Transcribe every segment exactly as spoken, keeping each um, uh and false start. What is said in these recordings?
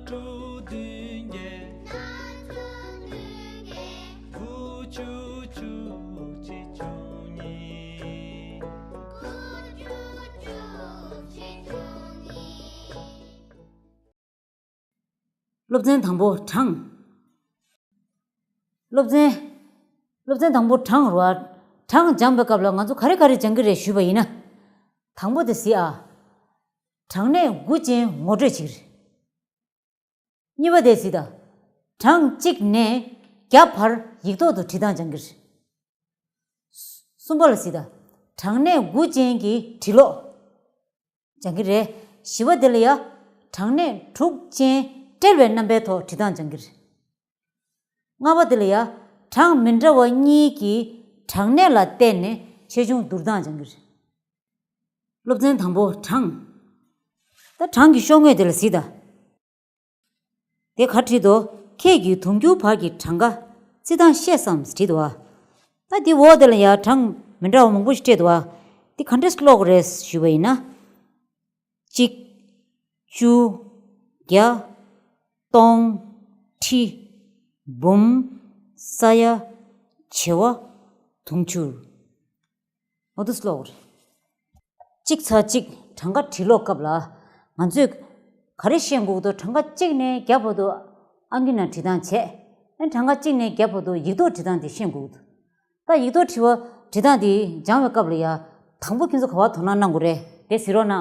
སློབ་ཚན་དང་པོ། གྲངས། སློབ་ཚན། སློབ་ཚན་དང་པོ་གྲངས་རེད་བ། གྲངས་སྦྱངས་པའི་སྐབས་ལ་ང་ཚོ་ག་རེ་ག་རེ་སྦྱང་གི་རེད་ཞུས་པ་ཡིན་ན། དང་པོ་དེ་གཟིགས་ཨ། གྲངས་གནས་དགུ་ཅན་ངོ་སྤྲོད་བྱེད་ཀྱི་རེད། གཉིས་པ་དེ་གཟིགས་དང་། གྲངས་གཅིག་ནས་བརྒྱ་བར་ཡིག་ཐོག་ཏུ་བྲིས་སྟངས་སྦྱང་གི་རེད། གསུམ་པ་ལ་གཟིགས་དང་། གྲངས་གནས་དགུ་ཅན་གྱི་འབྲི་ཀློག་སྦྱང་གི་རེད། བཞི་པ་དེ་ལ་ཡ། གྲངས་གནས་དྲུག་ཅན་སྦྲེལ་བའི་རྣམ་པའི་ཐོག་བྲིས་སྟངས་སྦྱང་གི་རེད། ལྔ་པ་དེ་ལ་ཡ། གྲངས་མི་འདྲ་བ་གཉིས་ཀྱི་གྲངས་གནས་ལ་བརྟེན་ནས་ཆེ་ཆུང་བསྡུར་སྟངས་སྦྱང་གི་རེད། སློབ་ཚན་དང་པོ་གྲངས། ད་གྲངས་ཀྱི་ཤོག་ངོས་དེ་ལ་གཟིགས་དང་། དེ་ག་བྲིས་འདུག་ཁྱེད་ཀྱིས་དུང་ཕྱུར་བར་གྱི་གྲངས་ཀ་རྩིས་སྟངས་ཤེས་སམ་བྲིས་འདུག་བ། ད་འདི་འོག་དེ་ལ་ཡ་གྲངས་མི་འདྲ་བ་མང་པོ་ཞིག་སྤྲད་འདུག་བ། འདི་ག་འདྲས་ཀློག་དགོས་རེད་ཞུས་པ་ཡིན་ན། གཅིག་བཅུ། བརྒྱ། སྟོང་། ཁྲི། འབུམ། ས་ཡ། བྱེ་བ། དུང་ཕྱུར། འོ་འདུག་སེ་ཀློག་དགོས་རེད། གཅིག་ཚེག་གཅིག་གྲངས་ཀ་འབྲི་ཀློག་སྐབས་ལ། ང་ཚོས་ག་རེ་ཤེས་དགོས་འདུག་གྲངས་ཀ་གཅིག་ནས་བརྒྱ་བར་དུ་ཨང་ཀི་ནང་བྲིས་སྟངས་བྱས། ཨ་ནི་གྲངས་ཀ་གཅིག་ནས་བརྒྱ་བར་དུ་ཡིག་ཐོག་བྲིས་སྟངས་དེ་ཤེས་དགོས་འདུག་ད་ཡིག་ཐོག་བྲིས་པ་བྲིས་སྟངས་དེ་སྦྱང་བའི་སྐབས་ལ་ཡ། དང་པོ་ཁྱེད་ཚོ་ག་པར་དོ་སྣང་གནང་དགོས་རེད་དེ་གཟིགས་རོགས་གནང་ཨ།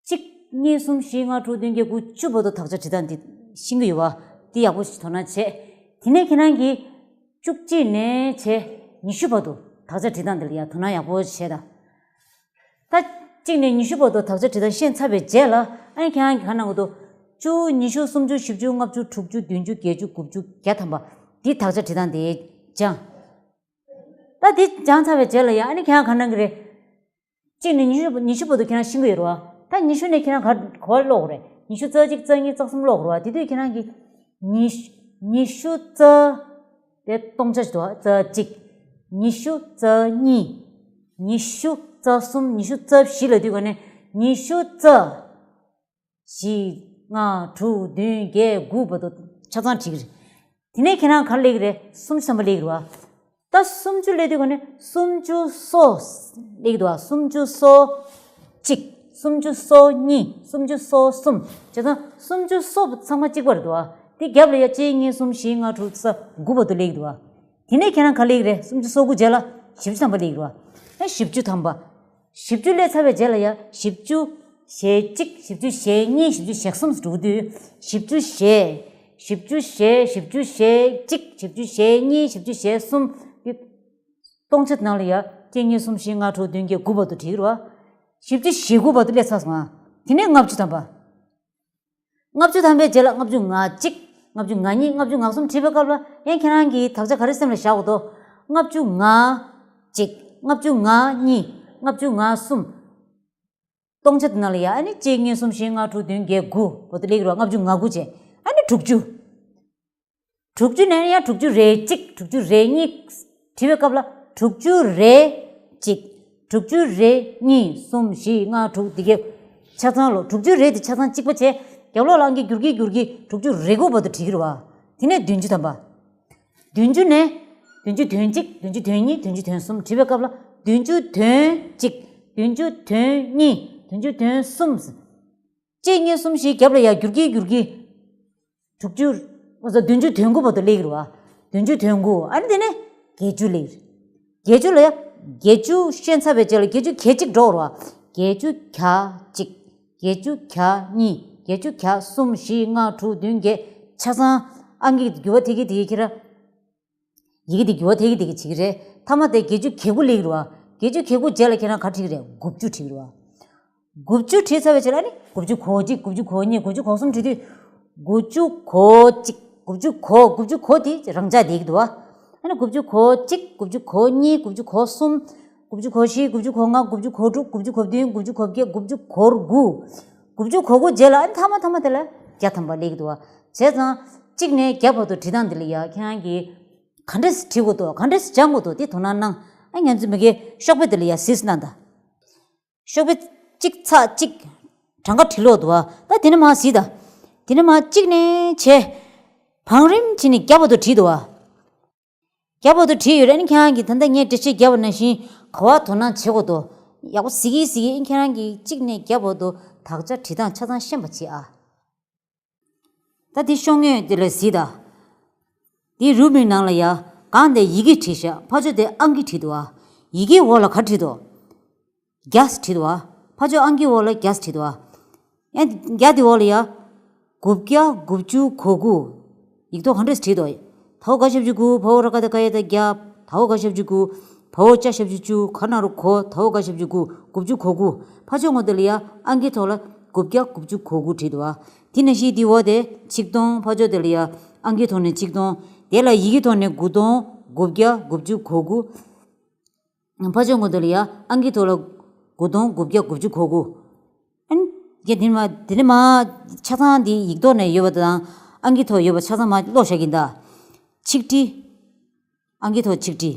གཅིག་གཉིས། གསུམ། བཞི། ལྔ། དྲུག་བདུན། བརྒྱད། དགུ། བཅུ་བར་དུ་དག་ཆ་འབྲི་སྟངས་འདི་ཤེས་ཀྱི་ཡོད་པ། འདི་ཡག་པོ་ཞིག་དོ་སྣང་བྱས། དེ་ནས་ཁྱེད་རང་གིས་བཅུ་གཅིག་ནས་བྱས་ཉི་ཤུ་བར་དུ་དག་ཆ་འབྲི་སྟངས་འདི་ལ་ཡང་དོ་སྣང་ཡག་པོ་བྱས་དང་། ད་གཅིག་ནས་ཉི་ཤུ་བར་དུ་དག་ཆ་འབྲི་སྟངས་ཤེས་ཚར་བའི་རྗེས་ལ། ཨ་ནི་ཁྱེད་རང་གིས་ག་གནང་དགོས་འདུག་བཅུ། ཉི་ཤུ། སུམ་ཅུ། བཞི་བཅུ། ལྔ་བཅུ། དྲུག་ཅུ། བདུན་ཅུ། བརྒྱད་ཅུ། དགུ་བཅུ། བརྒྱ་ཐམ་པ། འདི་དག་ཆ་འབྲི་སྟངས་འདི་སྦྱང་། ད་འདི་སྦྱངས་ཚར་བའི་རྗེས་ལ་ཡང་ཨ་ནི་ཁྱེད་རང་ག་གནང་གི་རེད། གཅིག་ནས་ཉི་ཤུ། ཉི་ཤུ་བར་དུ་ཁྱེད་རང་ཤེས་ཀྱི་ཡོད་རེད་བ། ད་ཉི་ཤུ་ནས་ཁྱེད་རང་ག་ག་པར་ཀློག་དགོས་རེད། ཉི་ཤུ་རྩ་གཅིག་རྩ་གཉིས་རྩ་གསུམ་ཀློག་དགོས་རེད་བ། དེ་དུས་ཁྱེད་རང་གིས་ཉི་ཤུ། ཉི་ཤུ་རྩ། དེ་སྟོང་ཆ་ཞིག་འདུག་བ། རྩ་གཅིག་ཉི་ཤུ་རྩ་གཉིས། ཉི་ཤུ་རྩ་གསུམ། ཉི་ཤུ་རྩ་བཞི་ལབ་དུས་ག་ནས་ཉི་ཤུ་རྩ། བཞི། ལྔ། དྲུག་བདུན། བརྒྱད། དགུ་བར་དུ་ཆ་ཚང་བྲིས་ཀྱི་རེད། དེ་ནས་ཁྱེད་རང་ག་རེ་ལབ་ཀྱི་རེད། སུམ་ཅུ་ཐམ་པ་ལབ་ཀྱི་རེད་བ། ད་སུམ་ཅུ་ལབ་དུས་ག་ནས་སུམ་ཅུ་སོ་ལབ་ཀྱི་འདུག་བ། སུམ་ཅུ་སོ་གཅིག་སུམ་ཅུ་སོ་གཉིས། སུམ་ཅུ་སོ་གསུམ། བྱས་ཙང་སུམ་ཅུ་སོ་ཚང་མ་གཅིག་པ་རེད་འདུག་བ། དེ་རྒྱབ་ལ་ཡ་གཅིག་གཉིས། གསུམ། བཞི། ལྔ། དྲུག་ས། དགུ་བར་དུ་ལབ་ཀྱི་འདུག་བ། དེ་ནས་ཁྱེད་རང་ག་རེ་ལབ་ཀྱི་རེད། སུམ་ཅུ་སོ་དགུ་རྗེས་ལ་བཞི་བཅུ་ཐམ་པ་ལབ་ཀྱི་རེད་བ། ཨ། བཞི་བཅུ་ཐམ་པ། བཞི་བཅུ་ལབ་ཚར་བའི་རྗེས་ལ་ཡ། བཞི་བཅུ་ཞེ་གཅིག་བཞི་བཅུ་ཞེ་གཉིས། བཞི་བཅུ་ཞེ་གསུམ་འགྲོ་དུས། བཞི་བཅུ་ཞེ། བཞི་བཅུ་ཞེ། བཞི་བཅུ་ཞེ་གཅིག་བཞི་བཅུ་ཞེ་གཉིས། བཞི་བཅུ་ཞེ་གསུམ། སྟོང་ཆ་དེ་ནང་ལ་ཡ། གཅིག་གཉིས། གསུམ། བཞི། ལྔ། དྲུག་བདུན། བརྒྱད། དགུ་བར་དུ་བྲིས་ཀྱི་རེད་བ། བཞི་བཅུ་ཞེ་དགུ་བར་དུ་སླེབས་ཚར་སོང་ང་། དེ་ནས་ལྔ་བཅུ་ཐམ་པ། ལྔ་བཅུ་ཐམ་པའི་རྗེས་ལ་ལྔ་བཅུ་ང་གཅིག་ལྔ་བཅུ་ང་གཉིས། ལྔ་བཅུ་ང་གསུམ་བྲིས་པའི་སྐབས་ལ་ཡང་ཁྱེད་རང་གིས་དག་ཆ་ག་རེ་སེམས་ལ་བཞག་དགོས་འདུག་ལྔ་བཅུ་ང་གཅིག་ལྔ་བཅུ་ང་གཉིས། ལྔ་བཅུ་ང་གསུམ། སྟོང་ཆ་དེ་ནང་ལ་ཡ། ཨ་ནི་གཅིག་གཉིས། གསུམ། བཞི། ལྔ། དྲུག་བདུན། བརྒྱད། དགུ་བར་དུ་སླེབས་ཀྱི་རེད་བ། ལྔ་བཅུ་ང་དགུ་བྱས། ཨ་ནི་དྲུག་ཅུ། དྲུག་ཅུ་ནས་ཡང་དྲུག་ཅུ་རེ་གཅིག་དྲུག་ཅུ་རེ་གཉིས། བྲིས་པའི་སྐབས་ལ་དྲུག་ཅུ་རེ་གཅིག་དྲུག་ཅུ་རེ་གཉིས། གསུམ། བཞི། ལྔ། དྲུག་འདི་གའི་ཆ་ཚང་ལོ། དྲུག་ཅུ་རེ་དེ་ཆ་ཚང་གཅིག་པ་བྱས། རྒྱབ་ལོགས་ལ་ཨང་ཀི་བསྒྱུར་གྱིན་བསྒྱུར་གྱིན་དྲུག་ཅུ་རེ་དགུ་བར་དུ་བྲིས་ཀྱི་རེད་བ། དེ་ནས་བདུན་ཅུ་ཐམ་པ། བདུན་ཅུ་ནས་བདུན་ཅུ་དོན་གཅིག་བདུན་ཅུ་དོན་གཉིས། བདུན་ཅུ་དོན་གསུམ། བྲིས་པའི་སྐབས་ལ་བདུན་ཅུ་དོན་གཅིག་བདུན་ཅུ་དོན་གཉིས། བདུན་ཅུ་དོན་གསུམ། གཅིག་གཉིས། གསུམ། བཞི། རྒྱབ་ལ་ཡ་བསྒྱུར་གྱིན་བསྒྱུར་གྱིན། དྲུག་ཅུ། བདུན་ཅུ་དོན་དགུ་བར་དུ་སླེབས་ཀྱི་རེད་བ། བདུན་ཅུ་དོན་དགུ། ཨ་ནི་དེ་ནས་བརྒྱད་ཅུ་སླེབས་ཀྱི་རེད། བརྒྱད་ཅུ་ལ་ཡ། བརྒྱད་ཅུ་ཤེས་ཚར་བའི་རྗེས་ལ་བརྒྱད་ཅུ་གྱ་གཅིག་འགྲོ་རེད་བ། བརྒྱད་ཅུ་གྱ་གཅིག་བརྒྱད་ཅུ་གྱ་གཉིས། བརྒྱད་ཅུ་གྱ་གསུམ། བཞི། ལྔ། དྲུག་བདུན། བརྒྱད། ཆ་ཚང་ཨང་ཀི་འགྱུར་བ་ཐེབས་ཀྱིན་ཐེབས་ཀྱིན་ཁྱེད་རང་། ཡི་གེ་འདི་འགྱུར་བ་ཐེབས་ཀྱིན་ཐེབས་ཀྱིན་བྱེད་ཀྱི་རེད། མཐའ་མ་དེ་བརྒྱད་ཅུ་གྱ་དགུ་སླེབས་ཀྱི་རེད་བ། བརྒྱད་ཅུ་གྱ་དགུ་རྗེས་ལ་ཁྱེད་རང་ག་རེ་བྲིས་ཀྱི་རེད། དགུ་བཅུ་བྲིས་ཀྱི་རེད་བ། དགུ་བཅུ་བྲིས་ཚར་བའི་རྗེས་ལ་ནི་དགུ་བཅུ་གོ་གཅིག་དགུ་བཅུ་གོ་གཉིས། དགུ་བཅུ་གོ་གསུམ་བྲིས་དུས། དགུ་བཅུ་གོ་གཅིག་དགུ་བཅུ་གོ་དགུ་བཅུ་གོ་དེ་རང་འཇགས་བསྡད་ཀྱི་འདུག་བ། ཨ་ནི་དགུ་བཅུ་གོ་གཅིག་དགུ་བཅུ་གོ་གཉིས། དགུ་བཅུ་གོ་གསུམ། དགུ་བཅུ་གོ་བཞི། དགུ་བཅུ་གོ་ལྔ། དགུ་བཅུ་གོ་དྲུག་དགུ་བཅུ་གོ་བདུན། དགུ་བཅུ་གོ་བརྒྱད། དགུ་བཅུ་གོ་དགུ། དགུ་བཅུ་གོ་དགུ་རྗེས་ལ་ཨ་ནི་མཐའ་མ་མཐའ་མ་དེ་ལ་བརྒྱ་ཐམ་པ་སླེབས་ཀྱི་འདུག་བ། བྱས་ཙང་གཅིག་ནས་བརྒྱ་བར་དུ་བྲིས་སྟངས་འདི་ལ་ཡ་ཁྱེད་རང་གིས་ག་འདྲས་བྲིས་དགོས་འདུག་ག་འདྲས་སྦྱང་དགོས་འདུག་དེ་དོ་སྣང་གནང་། ཨ། ང་ཚོ་མ་གིའི་ཤོག་དཔེ་དེ་ལ་ཡ་གཟིགས་གནང་དང་། ཤོག་དཔེ་གཅིག་ཚེག་གཅིག་གྲངས་ཀ་བྲིས་ཀློག་འདུག་བ། ད་དེ་ནས་མར་གཟིགས་དང་། དེ་ནས་མར་གཅིག་ནས་བྱས། བང་རིམ་བྱས་ནས་བརྒྱ་བར་དུ་བྲིས་འདུག་བ། བརྒྱ་བར་དུ་བྲིས་ཡོད་རེད། ཨ་ནི་ཁྱེད་རང་གིས་ད་ལྟ་ངས་འགྲེལ་བཤད་བརྒྱབ་པ་ནང་བཞིན་ག་པར་དོ་སྣང་བྱེད་དགོས་འདུག་ཡག་པོ་གཟིགས་ཀྱིན་གཟིགས་ཀྱིན་ཨ་ནི་ཁྱེད་རང་གིས་གཅིག་ནས་བརྒྱ་བར་དུ་དག་ཆ་བྲིས་སྟངས་ཆ་ཚང་ཤེས་པ་བྱེད་ཨ། ད་འདི་ཤོག་ངོས་འདི་ལ་གཟིགས་དང་། འདི་རུ་མིག་ནང་ལ་ཡ། སྒང་དེ་ཡི་གེ་བྲིས་ཤག་ཕར་ཕྱོགས་དེ་ཨང་ཀི་བྲིས་འདུག་བ། ཡི་གེའི་འོག་ལ་ག་བྲིས་འདུག་བརྒྱ་བྲིས་འདུག་བ། ཕར་ཕྱོགས་ཨང་ཀིའི་འོག་ལ་བརྒྱ་བྲིས་འདུག་བ། ཡང་བརྒྱ་དེའི་འོག་ལ་ཡ། དགུ་བརྒྱ་དགུ་བཅུ་གོ་དགུ། ཡིག་ཐོག་ག་འདྲས་བྲིས་འདུག་ད་འོག་ག་ཞབས་ཀྱུ་དགུ། བ་འོག་ར་ག་བཏགས་རྐ་ཡ་བཏགས་རྒྱ། ད་འོག་ག་ཞབས་ཀྱུ་དགུ། བ་འོག་ཅ་ཞབས་ཀྱུ་བཅུ། ག་ན་རོ་གོ། ད་འོག་ག་ཞབས་ཀྱུ་དགུ། དགུ་བཅུ་གོ་དགུ། ཕར་ཕྱོགས་ངོས་དེ་ལ་ཡ་ཨང་ཀིའི་ཐོག་ལ་དགུ་བརྒྱ་དགུ་བཅུ་གོ་དགུ་བྲིས་འདུག་བ། དེ་ནང་བཞིན་དེའི་འོག་དེ་ཆིག་སྟོང་། ཕར་ཕྱོགས་དེ་ལ་ཡ་ཨང་ཀིའི་ཐོག་ནས་ཆིག་སྟོང་། དེ་ལ་ཡི་གེའི་ཐོག་ནས་དགུ་སྟོང་དགུ་བརྒྱ་དགུ་བཅུ་གོ་དགུ། ཕར་ཕྱོགས་ངོས་དེ་ལ་ཡ་ཨང་ཀིའི་ཐོག་ལ་དགུ་སྟོང་དགུ་བརྒྱ་དགུ་བཅུ་གོ་དགུ། ཨན། ཡ་དེ་ནས་མར་དེ་ནས་མར་ཆ་ཚང་འདི་ཡིག་ཐོག་ནས་ཡོད་པ་དང་ཨང་ཀིའི་ཐོག་ཡོད་པ་ཆ་ཚང་མར་ཀློག་བཞག་གི་ཡིན་ད། ཆིག་ཁྲི། ཨང་ཀིའི་ཐོག་ཆིག་ཁྲི།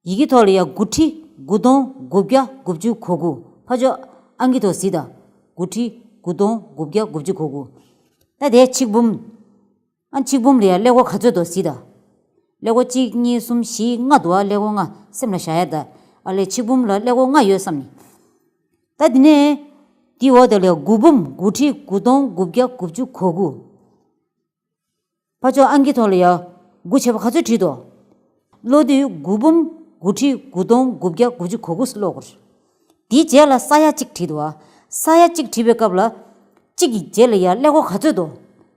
ཡི་གེའི་ཐོག་ལ་ཡ་དགུ་ཁྲི་དགུ་སྟོང་དགུ་བརྒྱ་དགུ་བཅུ་གོ་དགུ། ཕར་ཕྱོགས་ཨང་ཀིའི་ཐོག་གཟིགས་དང་། དགུ་ཁྲི་དགུ་སྟོང་དགུ་བརྒྱ་དགུ་བཅུ་གོ་དགུ། ད་དེ་ཆིག་འབུམ། ཨ་ཆིག་འབུམ་ལ་ཡ་ཀླད་ཀོར་ག་ཚོད་འདུག་གཟིགས་དང་། ཀླད་ཀོར་གཅིག་གཉིས་གསུམ་བཞི་ལྔ་འདུག་ཨ། ཀླད་ཀོར་ལྔ་སེམས་ལ་བཞག་ཡ་ད། ཨ་ལས་ཆིག་འབུམ་ལ་ཀླད་ཀོར་ལྔ་ཡོད་བསམ་ནི། ད་དེ་ནས། དེའི་འོག་དེ་ལ་ཡ་དགུ་འབུམ། དགུ་ཁྲི་དགུ་སྟོང་དགུ་བརྒྱ་དགུ་བཅུ་གོ་དགུ། ཕར་ཕྱོགས་ཨང་ཀིའི་ཐོག་ལ་ཡ། དགུ་བྱས་པ་ག་ཚོད་བྲིས་འདུག་ཀློག་དུས་དགུ་འབུམ་དགུ་ཁྲི་དགུ་སྟོང་དགུ་བརྒྱ་དགུ་བཅུ་གོ་དགུ་ཀློག་དགོས། དེའི་རྗེས་ལ་ས་ཡ་གཅིག་བྲིས་འདུག་བ། ས་ཡ་གཅིག་བྲིས་པའི་སྐབས་ལ། གཅིག་གི་རྗེས་ལ་ཡ་ཀླད་ཀོར་ག་ཚོད་འདུག་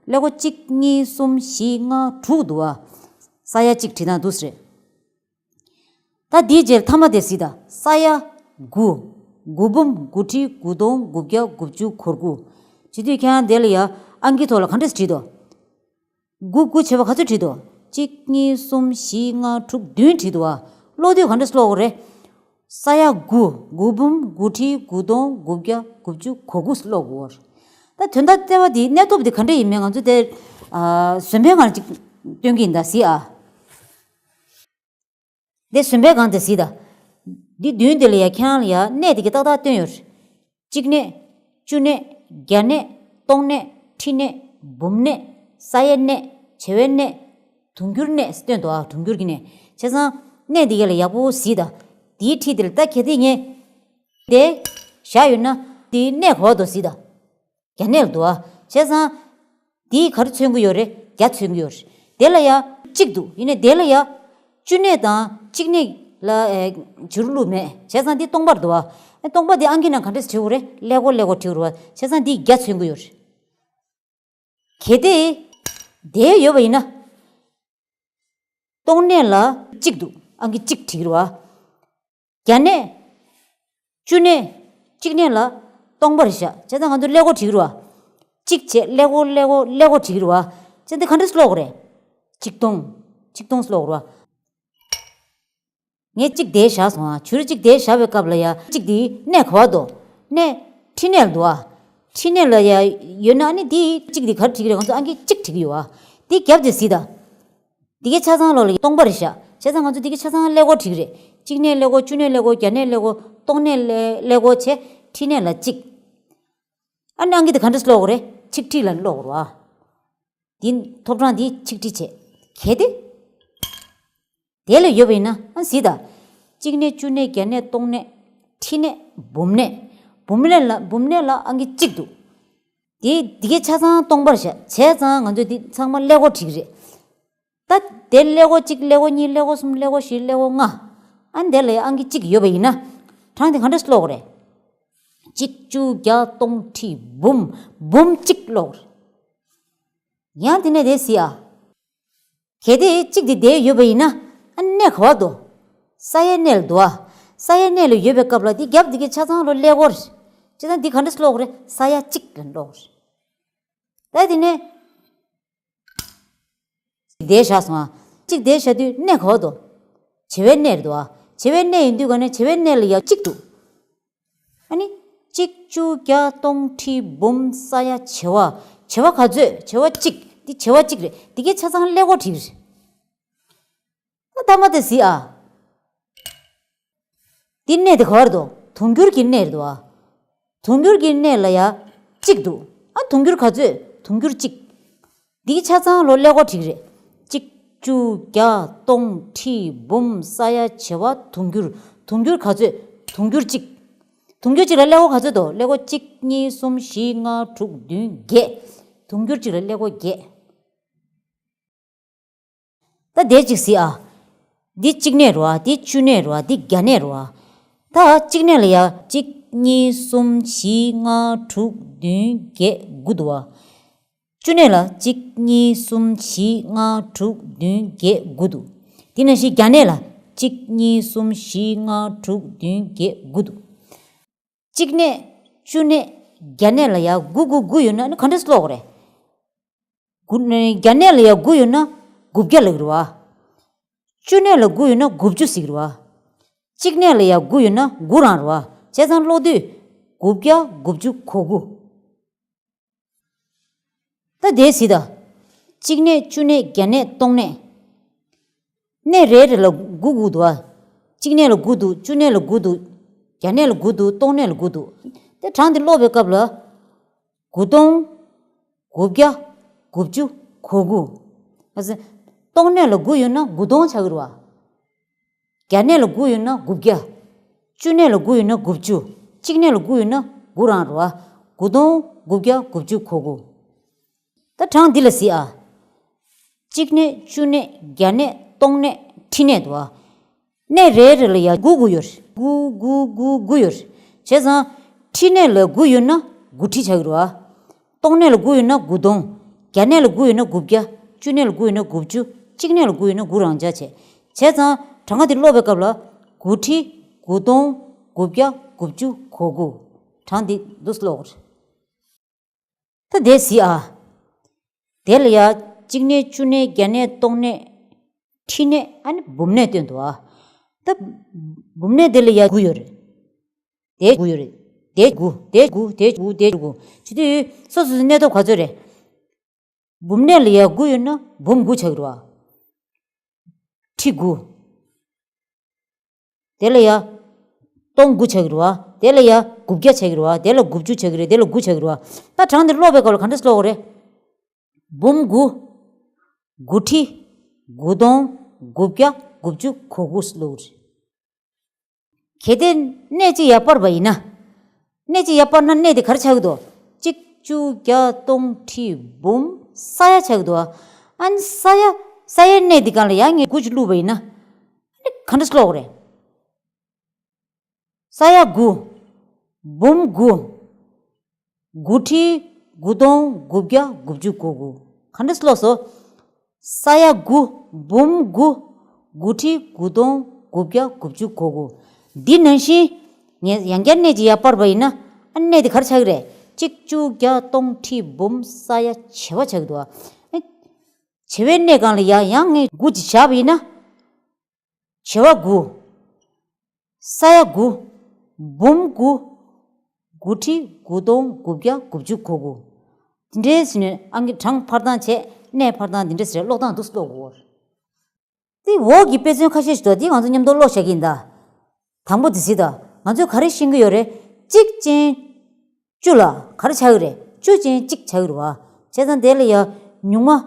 ཀླད་ཀོར་གཅིག་གཉིས་གསུམ་བཞི་ལྔ་དྲུག་འདུག་བ། ས་ཡ་གཅིག་བྲིས་སྟངས་འདུག་སེ་རེད། ད་དེའི་རྗེས་མཐའ་མ་དེ་གཟིགས་དང་། ས་ཡ་དགུ། དགུ་འབུམ་དགུ་ཁྲི་དགུ་སྟོང་དགུ་བརྒྱ་དགུ་བཅུ་གོ་དགུ། བྱེད་དུས་ཁྱེད་རང་དེ་ལ་ཡ་ཨང་ཀིའི་ཐོག་ལ་ག་འདྲས་བྲིས་འདུག་དགུ། དགུ་བྱས་པ་ག་ཚོད་བྲིས་འདུག་གཅིག་གཉིས་གསུམ་བཞི་ལྔ་དྲུག་བདུན་བྲིས་འདུག་བ། ཀློག་དུས་ག་འདྲས་ཀློག་དགོས་རེད། ས་ཡ་དགུ། དགུ་འབུམ་དགུ་ཁྲི་དགུ་སྟོང་དགུ་བརྒྱ་དགུ་བཅུ་གོ་དགུ་ཀློག་དགོས། ད་དོན་དག་ལྟེ་བ་འདི་གནས་ཐོབ་འདི་ག་འདྲས་ཡིན་མིན་ང་ཚོ་དེ། ཨ། བཟོད་པའི་ངང་ཅིག་སྟོན་གྱི་ཡིན་ད་གཟིགས་ཨ། འདི་བཟོད་པའི་སྒང་དེ་གཟིགས་དང་། འདི་བདུན་དེ་ལ་ཡ་ཁྱེད་རང་ལ་ཡ་གནས་དེ་གི་ཏག་ཏག་སྟོན་ཡོད་རེད། གཅིག་གནས། བཅུ་གནས། བརྒྱ་གནས། སྟོང་གནས། ཁྲི་གནས། འབུམ་གནས། ས་ཡ་གནས། བྱེ་བའི་གནས། དུང་འགྱུར་གནས་སྟོན་འདུག་ཨ། དུང་འགྱུར་གྱི་གནས། བྱས་ཙང་གནས་འདི་ག་ལ་ཡག་པོ་གཟིགས་དང་། འདིའི་ཁྲི་དེ་ལ་ད་གལ་ཏེ་ངས་དེ་བཞག་ཡོད་ན་འདིའི་གནས་ག་པར་འདུག་གཟིགས་དང་། བརྒྱ་གནས་ལ་འདུག་ཨ། བྱས་ཙང་། འདིས་ག་རེ་མཚོན་གྱི་ཡོད་རེད། བརྒྱ་མཚོན་གྱི་ཡོད་རེད། དེ་ལ་ཡ་གཅིག་འདུག་ཡིན་ནའི་དེ་ལ་ཡ་བཅུ་གནས་དང་གཅིག་གནས་ལ་ཨེ་བསྒྱུར་ལུགས་མེད། བྱས་ཙང་འདི་སྟོང་པར་འདུག་ཨ། ཨེ་སྟོང་པ་འདི་ཨང་ཀི་ནང་ག་འདྲས་བྲིས་དགོས་རེད། ཀླད་ཀོར་ཀླད་ཀོར་བྲིས་དགོས་རེད་བ། བྱས་ཙང་འདིས་བརྒྱ་མཚོན་གྱི་ཡོད་རེད། གལ་ཏེ། དེ་ཡོད་པ་ཡིན་ན། སྟོང་གནས་ལ་གཅིག་འདུག་ཨང་ཀི་གཅིག་བྲིས་ཀྱི་རེད་བ། བརྒྱ་གནས། བཅུ་གནས། གཅིག་གནས་ལ་སྟོང་པར་བཞག་བྱས་ཙང་ང་ཚོ་ཀླད་ཀོར་བྲིས་ཀྱི་རེད་བ། གཅིག་བྱས་ཀླད་ཀོར་ཀླད་ཀོར་ཀླད་ཀོར་བྲིས་ཀྱི་རེད་བ། བྱས་ཙང་འདི་ག་འདྲས་ཀློག་དགོས་རེད། ཆིག་སྟོང་། ཆིག་སྟོང་ཀློག་དགོས་རེད་བ། ངས་གཅིག་དེ་བཞག་སོང་ཨ། བྱུ་རུ་གཅིག་དེ་བཞག་པའི་སྐབས་ལ་ཡ་གཅིག་དེའི་གནས་ག་པར་འདུག་གནས་ཁྲི་གནས་ལ་འདུག་ཨ། ཁྲི་གནས་ལ་ཡ་ཡོད་ན་ཨ་ནི་དེའི་གཅིག་དེ་ག་རེ་བྲིས་ཀྱི་རེད། ང་ཚོ་ཨང་ཀི་གཅིག་བྲིས་ཀྱི་ཡོད་ཨ། དེ་རྒྱབ་དེ་གཟིགས་དང་། འདི་གའི་ཆ་ཚང་ལོགས་ལ་སྟོང་པར་བཞག་བྱས་ཙང་ང་ཚོ་འདི་གའི་ཆ་ཚང་ཀླད་ཀོར་བྲིས་ཀྱི་རེད། གཅིག་གནས་ཀླད་ཀོར། བཅུ་གནས་ཀླད་ཀོར། བརྒྱ་གནས་ཀླད་ཀོར། སྟོང་གནས་ཀླད་ཀླད་ཀོར་བྱས། ཁྲི་གནས་ལ་གཅིག་ཨ་ནི་ཨང་ཀི་དེ་ག་འདྲས་ཀློག་དགོས་རེད། ཆིག་ཁྲི་ལབ་ནས་ཀློག་དགོས་རེད་བ། འདི་ཐོབ་གྲངས་འདི་ཆིག་ཁྲི་བྱས། གལ་ཏེ། དེ་ལ་ཡོད་པ་ཡིན་ན་ཨ་གཟིགས་དང་། གཅིག་གནས། བཅུ་གནས། བརྒྱ་གནས། སྟོང་གནས། ཁྲི་གནས། འབུམ་གནས། འབུམ་གནས་ལ་འབུམ་གནས་ལ་ཨང་ཀི་གཅིག་འདུག་དེ་འདི་གའི་ཆ་ཚང་སྟོང་པར་བཞག་བྱས་ཙང་ང་ཚོས་འདི་ཚང་མ་ཀླད་ཀོར་བྲིས་ཀྱི་རེད། ད་དེ་ཀླད་ཀོར་གཅིག་ཀླད་ཀོར་གཉིས། ཀླད་ཀོར་གསུམ། ཀླད་ཀོར་བཞི། ཀླད་ཀོར་ལྔ། ཨ་ནི་དེ་ལ་ཨང་ཀི་གཅིག་ཡོད་པ་ཡིན་ན། གྲངས་དེ་ག་འདྲས་ཀློག་དགོས་རེད། གཅིག་གཅིག་བརྒྱ་སྟོང་ཁྲི་འབུམ། འབུམ་གཅིག་ཀློག་དགོས་རེད། ཡང་དེ་ནས་དེ་གཟིགས་ཨ། གལ་ཏེ་གཅིག་དེ་དེ་ཡོད་པ་ཡིན་ན། ཨ་གནས་ག་པར་འདུག་ས་ཡ་གནས་ལ་འདུག་ཨ། ས་ཡ་གནས་ལ་ཡོད་པའི་སྐབས་ལ་འདི་རྒྱབ་འདི་གའི་ཆ་ཚང་ལོ་ཀླད་ཀོར། བྱས་ཙང་འདི་ག་འདྲས་ཀློག་དགོས་རེད། ས་ཡ་གཅིག་ལ་ཀློག་དགོས་རེད། ད་དེ་ནས། དེ་བཞག་སོང་ཨ། གཅིག་དེ་བཞག་དུས་གནས་ག་པར་འདུག་བྱེ་བའི་གནས་རེད་འདུག་ཨ། བྱེ་བའི་གནས་ཡིན་དུས་ག་ནས་བྱེ་བའི་གནས་ལ་ཡ་གཅིག་འདུག་ཨ་ནི། གཅིག་གཅིག་བརྒྱ་སྟོང་ཁྲི་འབུམ་ས་ཡ་བྱེ་བ། བྱེ་བ་ག་ཚོད། བྱེ་བ་གཅིག་འདི་བྱེ་བ་གཅིག་རེད། འདི་གའི་ཆ་ཚང་ཀླད་ཀོར་བྲིས་རེད། ཨ་ཐ་མ་དེ་གཟིགས་ཨ། འདི་གནས་དེ་ག་པར་འདུག་དུང་འགྱུར་གྱི་གནས་རེད་འདུག་ཨ། དུང་འགྱུར་གྱི་གནས་ལ་ཡ་གཅིག་འདུག་ཨ་དུང་འགྱུར་ག་ཚོད། དུང་འགྱུར་གཅིག་འདིའི་ཆ་ཚང་ལོ་ཀླད་ཀོར་བྲིས་རེད། གཅིག་བཅུ་བརྒྱ་སྟོང་ཁྲི་འབུམ་ས་ཡ་བྱེ་བ་དུང་འགྱུར། དུང་འགྱུར་ག་ཚོད། དུང་འགྱུར་གཅིག་དུང་འགྱུར་གཅིག་ལ་ཀླད་ཀོར་ག་ཚོད་འདུག་ཀླད་ཀོར་གཅིག་གཉིས་གསུམ་བཞི་ལྔ་དྲུག་བདུན་བརྒྱད། དུང་འགྱུར་གཅིག་ལ་ཀླད་ཀོར་བརྒྱད། ད་དེ་གཅིག་གཟིགས་ཨ། འདི་གཅིག་གནས་རེད་བ། འདི་བཅུ་གནས་རེད་བ། འདི་བརྒྱ་གནས་རེད་བ། ད་གཅིག་གནས་ལ་ཡ་གཅིག་གཉིས་གསུམ་བཞི་ལྔ་དྲུག་བདུན་བརྒྱད་དགུ་འདུག་བ། བཅུ་གནས་ལ་གཅིག་གཉིས་གསུམ་བཞི་ལྔ་དྲུག་བདུན་བརྒྱད་དགུ་འདུག་དེ་ནང་བཞིན་བརྒྱ་གནས་ལ་གཅིག་གཉིས་གསུམ་བཞི་ལྔ་དྲུག་བདུན་བརྒྱད་དགུ་འདུག་གཅིག་གནས་བཅུ་གནས་བརྒྱ་གནས་ལ་ཡ་དགུ་དགུ་དགུ་ཡོད་ན་ནི་ག་འདྲས་ཀློག་རེད། དགུ་བརྒྱ་གནས་ལ་ཡ་དགུ་ཡོད་ན་དགུ་བརྒྱ་ལབ་རེད་བ། བཅུ་གནས་ལ་དགུ་ཡོད་ན་དགུ་བཅུ་ཟེར་གི་རེད་བ། གཅིག་གནས་ལ་ཡ་དགུ་ཡོད་ན་དགུ་རང་རེད་བ། བྱས་ཙང་ཀློག་དུས་དགུ་བརྒྱ་དགུ་བཅུ་གོ་དགུ། ད་དེ་གཟིགས་དང་། གཅིག་གནས་བཅུ་གནས་བརྒྱ་གནས་སྟོང་གནས། གནས་རེ་རེ་ལ་དགུ་དགུ་འདུག་བ། གཅིག་གནས་ལ་དགུ་འདུག་བཅུ་གནས་ལ་དགུ་འདུག་བརྒྱ་གནས་ལ་དགུ་འདུག་སྟོང་གནས་ལ་དགུ་འདུག་དེ་གྲངས་འདི་ཀློག་པའི་སྐབས་ལ། དགུ་སྟོང་། དགུ་བརྒྱ། དགུ་བཅུ། གོ་དགུ། ཨ་ཙི། སྟོང་གནས་ལ་དགུ་ཡོད་ན་དགུ་སྟོང་ཆགས་ཀྱི་རེད་བ། བརྒྱ་གནས་ལ་དགུ་ཡོད་ན་དགུ་བརྒྱ། བཅུ་གནས་ལ་དགུ་ཡོད་ན་དགུ་བཅུ། གཅིག་གནས་ལ་དགུ་ཡོད་ན་དགུ་རང་རེད་བ། དགུ་སྟོང་དགུ་བརྒྱ་དགུ་བཅུ་གོ་དགུ། ད་གྲངས་འདི་ལ་གཟིགས་ཨ། གཅིག་གནས་བཅུ་གནས་བརྒྱ་གནས་སྟོང་གནས་ཁྲི་གནས་འདུག་ཨ། གནས་རེ་རེ་ལ་ཡ་དགུ་དགུ་ཡོད་རེད། དགུ་དགུ་དགུ་དགུ་ཡོད་རེད། བྱས་ཙང་ཁྲི་གནས་ལ་དགུ་ཡོད་ན་དགུ་ཁྲི་ཆགས་ཀྱི་རེད་བ། སྟོང་གནས་ལ་དགུ་ཡོད་ན་དགུ་སྟོང་། བརྒྱ་གནས་ལ་དགུ་ཡོད་ན་དགུ་བརྒྱ། བཅུ་གནས་ལ་དགུ་ཡོད་ན་དགུ་བཅུ། གཅིག་གནས་ལ་དགུ་ཡོད་ན་དགུ་རང་འཇགས་བྱས། བྱས་ཙང་གྲངས་ཀ་འདི་ཀློག་པའི་སྐབས་ལ། དགུ་ཁྲི། དགུ་སྟོང་། དགུ་བརྒྱ། དགུ་བཅུ། གོ་དགུ། གྲངས་འདི་འདུག་སེ་ཀློག་དགོས་རེད། ད་དེ་གཟིགས་ཨ། དེ་ལ་ཡ་གཅིག་གནས་བཅུ་གནས་བརྒྱ་གནས་སྟོང་གནས། ཁྲི་གནས་ཨ་ནི་འབུམ་གནས་སྟོན་འདུག་ཨ། ད་འབུམ་གནས་དེ་ལ་ཡ་དགུ་ཡོད་རེད། དེ་དགུ་ཡོད་རེད། དེ་དགུ། དེ་དགུ། དེ་དགུ། དེ་དགུ། བྱེད་དུས་སོ་སོ་སོའི་གནས་ཐོབ་ག་ཚོད་རེད། འབུམ་གནས་ལ་ཡ་དགུ་ཡོད་ན་འབུམ་དགུ་ཆགས་ཀྱི་རེད་བ། ཁྲི་དགུ། དེ་ལ་ཡ། སྟོང་དགུ་ཆགས་ཀྱི་རེད་བ། དེ་ལ་ཡ་དགུ་བརྒྱ་ཆགས་ཀྱི་རེད་བ། དེ་ལ་དགུ་བཅུ་ཆགས་ཀྱི་རེད། དེ་ལ་དགུ་ཆགས་ཀྱི་རེད་བ། ད་གྲངས་འདི་ཀློག་པའི་སྐབས་ལ་ག་འདྲས་ཀློག་དགོས་རེད། འབུམ་དགུ། དགུ་ཁྲི། དགུ་སྟོང་། དགུ་བརྒྱ། དགུ་བཅུ་གོ་དགུ་ཀློག་དགོས་རེད། གལ་ཏེ་གནས་གཅིག་ཡར་སྤར་བ་ཡིན་ན། གནས་གཅིག་ཡར་སྤར་ན་གནས་དེ་ག་རེ་ཆགས་ཀྱི་འདུག་གཅིག་བཅུ་བརྒྱ་སྟོང་ཁྲི་འབུམ་ས་ཡ་ཆགས་ཀྱི་འདུག་ཨ་ནི་ས་ཡ། ས་ཡའི་གནས་དེ་སྒང་ལ་ཡང་ངས་དགུ་ཅིག་བླུགས་པ་ཡིན་ན། ཨ་ནི་ག་འདྲས་ཀློག་དགོས་རེད། ས་ཡ་དགུ། འབུམ་དགུ། དགུ་ཁྲི། དགུ་སྟོང་། དགུ་བརྒྱ། དགུ་བཅུ་གོ་དགུ། ག་འདྲས་ཀློག་སོང་། ས་ཡ་དགུ། འབུམ་དགུ། དགུ་ཁྲི། དགུ་སྟོང་། དགུ་བརྒྱ། དགུ་བཅུ་གོ་དགུ། འདི་ནང་བཞིན། ངས་ཡང་བསྐྱར་གནས་གཅིག་ཡར་སྤར་བ་ཡིན་ན། ཨ་གནས་དེ་ག་རེ་ཆགས་ཀྱི་རེད། གཅིག་བཅུ་བརྒྱ་སྟོང་ཁྲི་འབུམ་ས་ཡ་བྱེ་བ་ཆགས་ཀྱི་འདུག་ཨ། བྱེ་བའི་གནས་སྒང་ལ་ཡ་ཡང་ངས་དགུ་ཅིག་བཞག་པ་ཡིན་ན། བྱེ་བ་དགུ། ས་ཡ་དགུ། འབུམ་དགུ། དགུ་ཁྲི། དགུ་སྟོང་། དགུ་བརྒྱ། དགུ་བཅུ་གོ་དགུ། དེ་འདྲའི་ཟིན་ནས་ཨང་ཀི་གྲངས་འཕར་སྟངས་བྱས། གནས་འཕར་སྟངས་འདི་འདྲ་ཟེར་ཀློག་སྟངས་འདུག་སེ་ཀློག་དགོས། དེ་འོག་གི་དཔེ་མཚོན་ཁ་ཤས་ཤིག་འདུག་དེ་ང་ཚོ་མཉམ་དུ་ཀློག་བྱ་གི་ཡིན་ད། དང་པོ་དེ་གཟིགས་དང་། ང་ཚོས་ག་རེ་ཤེས་ཀྱི་ཡོད་རེད། གཅིག་ཅན། བཅུ་ལ་ག་རེ་ཆགས་ཀྱི་རེད། བཅུ་ཅན་གཅིག་ཆགས་ཀྱི་རེད་བ། བྱས་ཙང་དེ་ལ་ཡ། ཉུང་མ།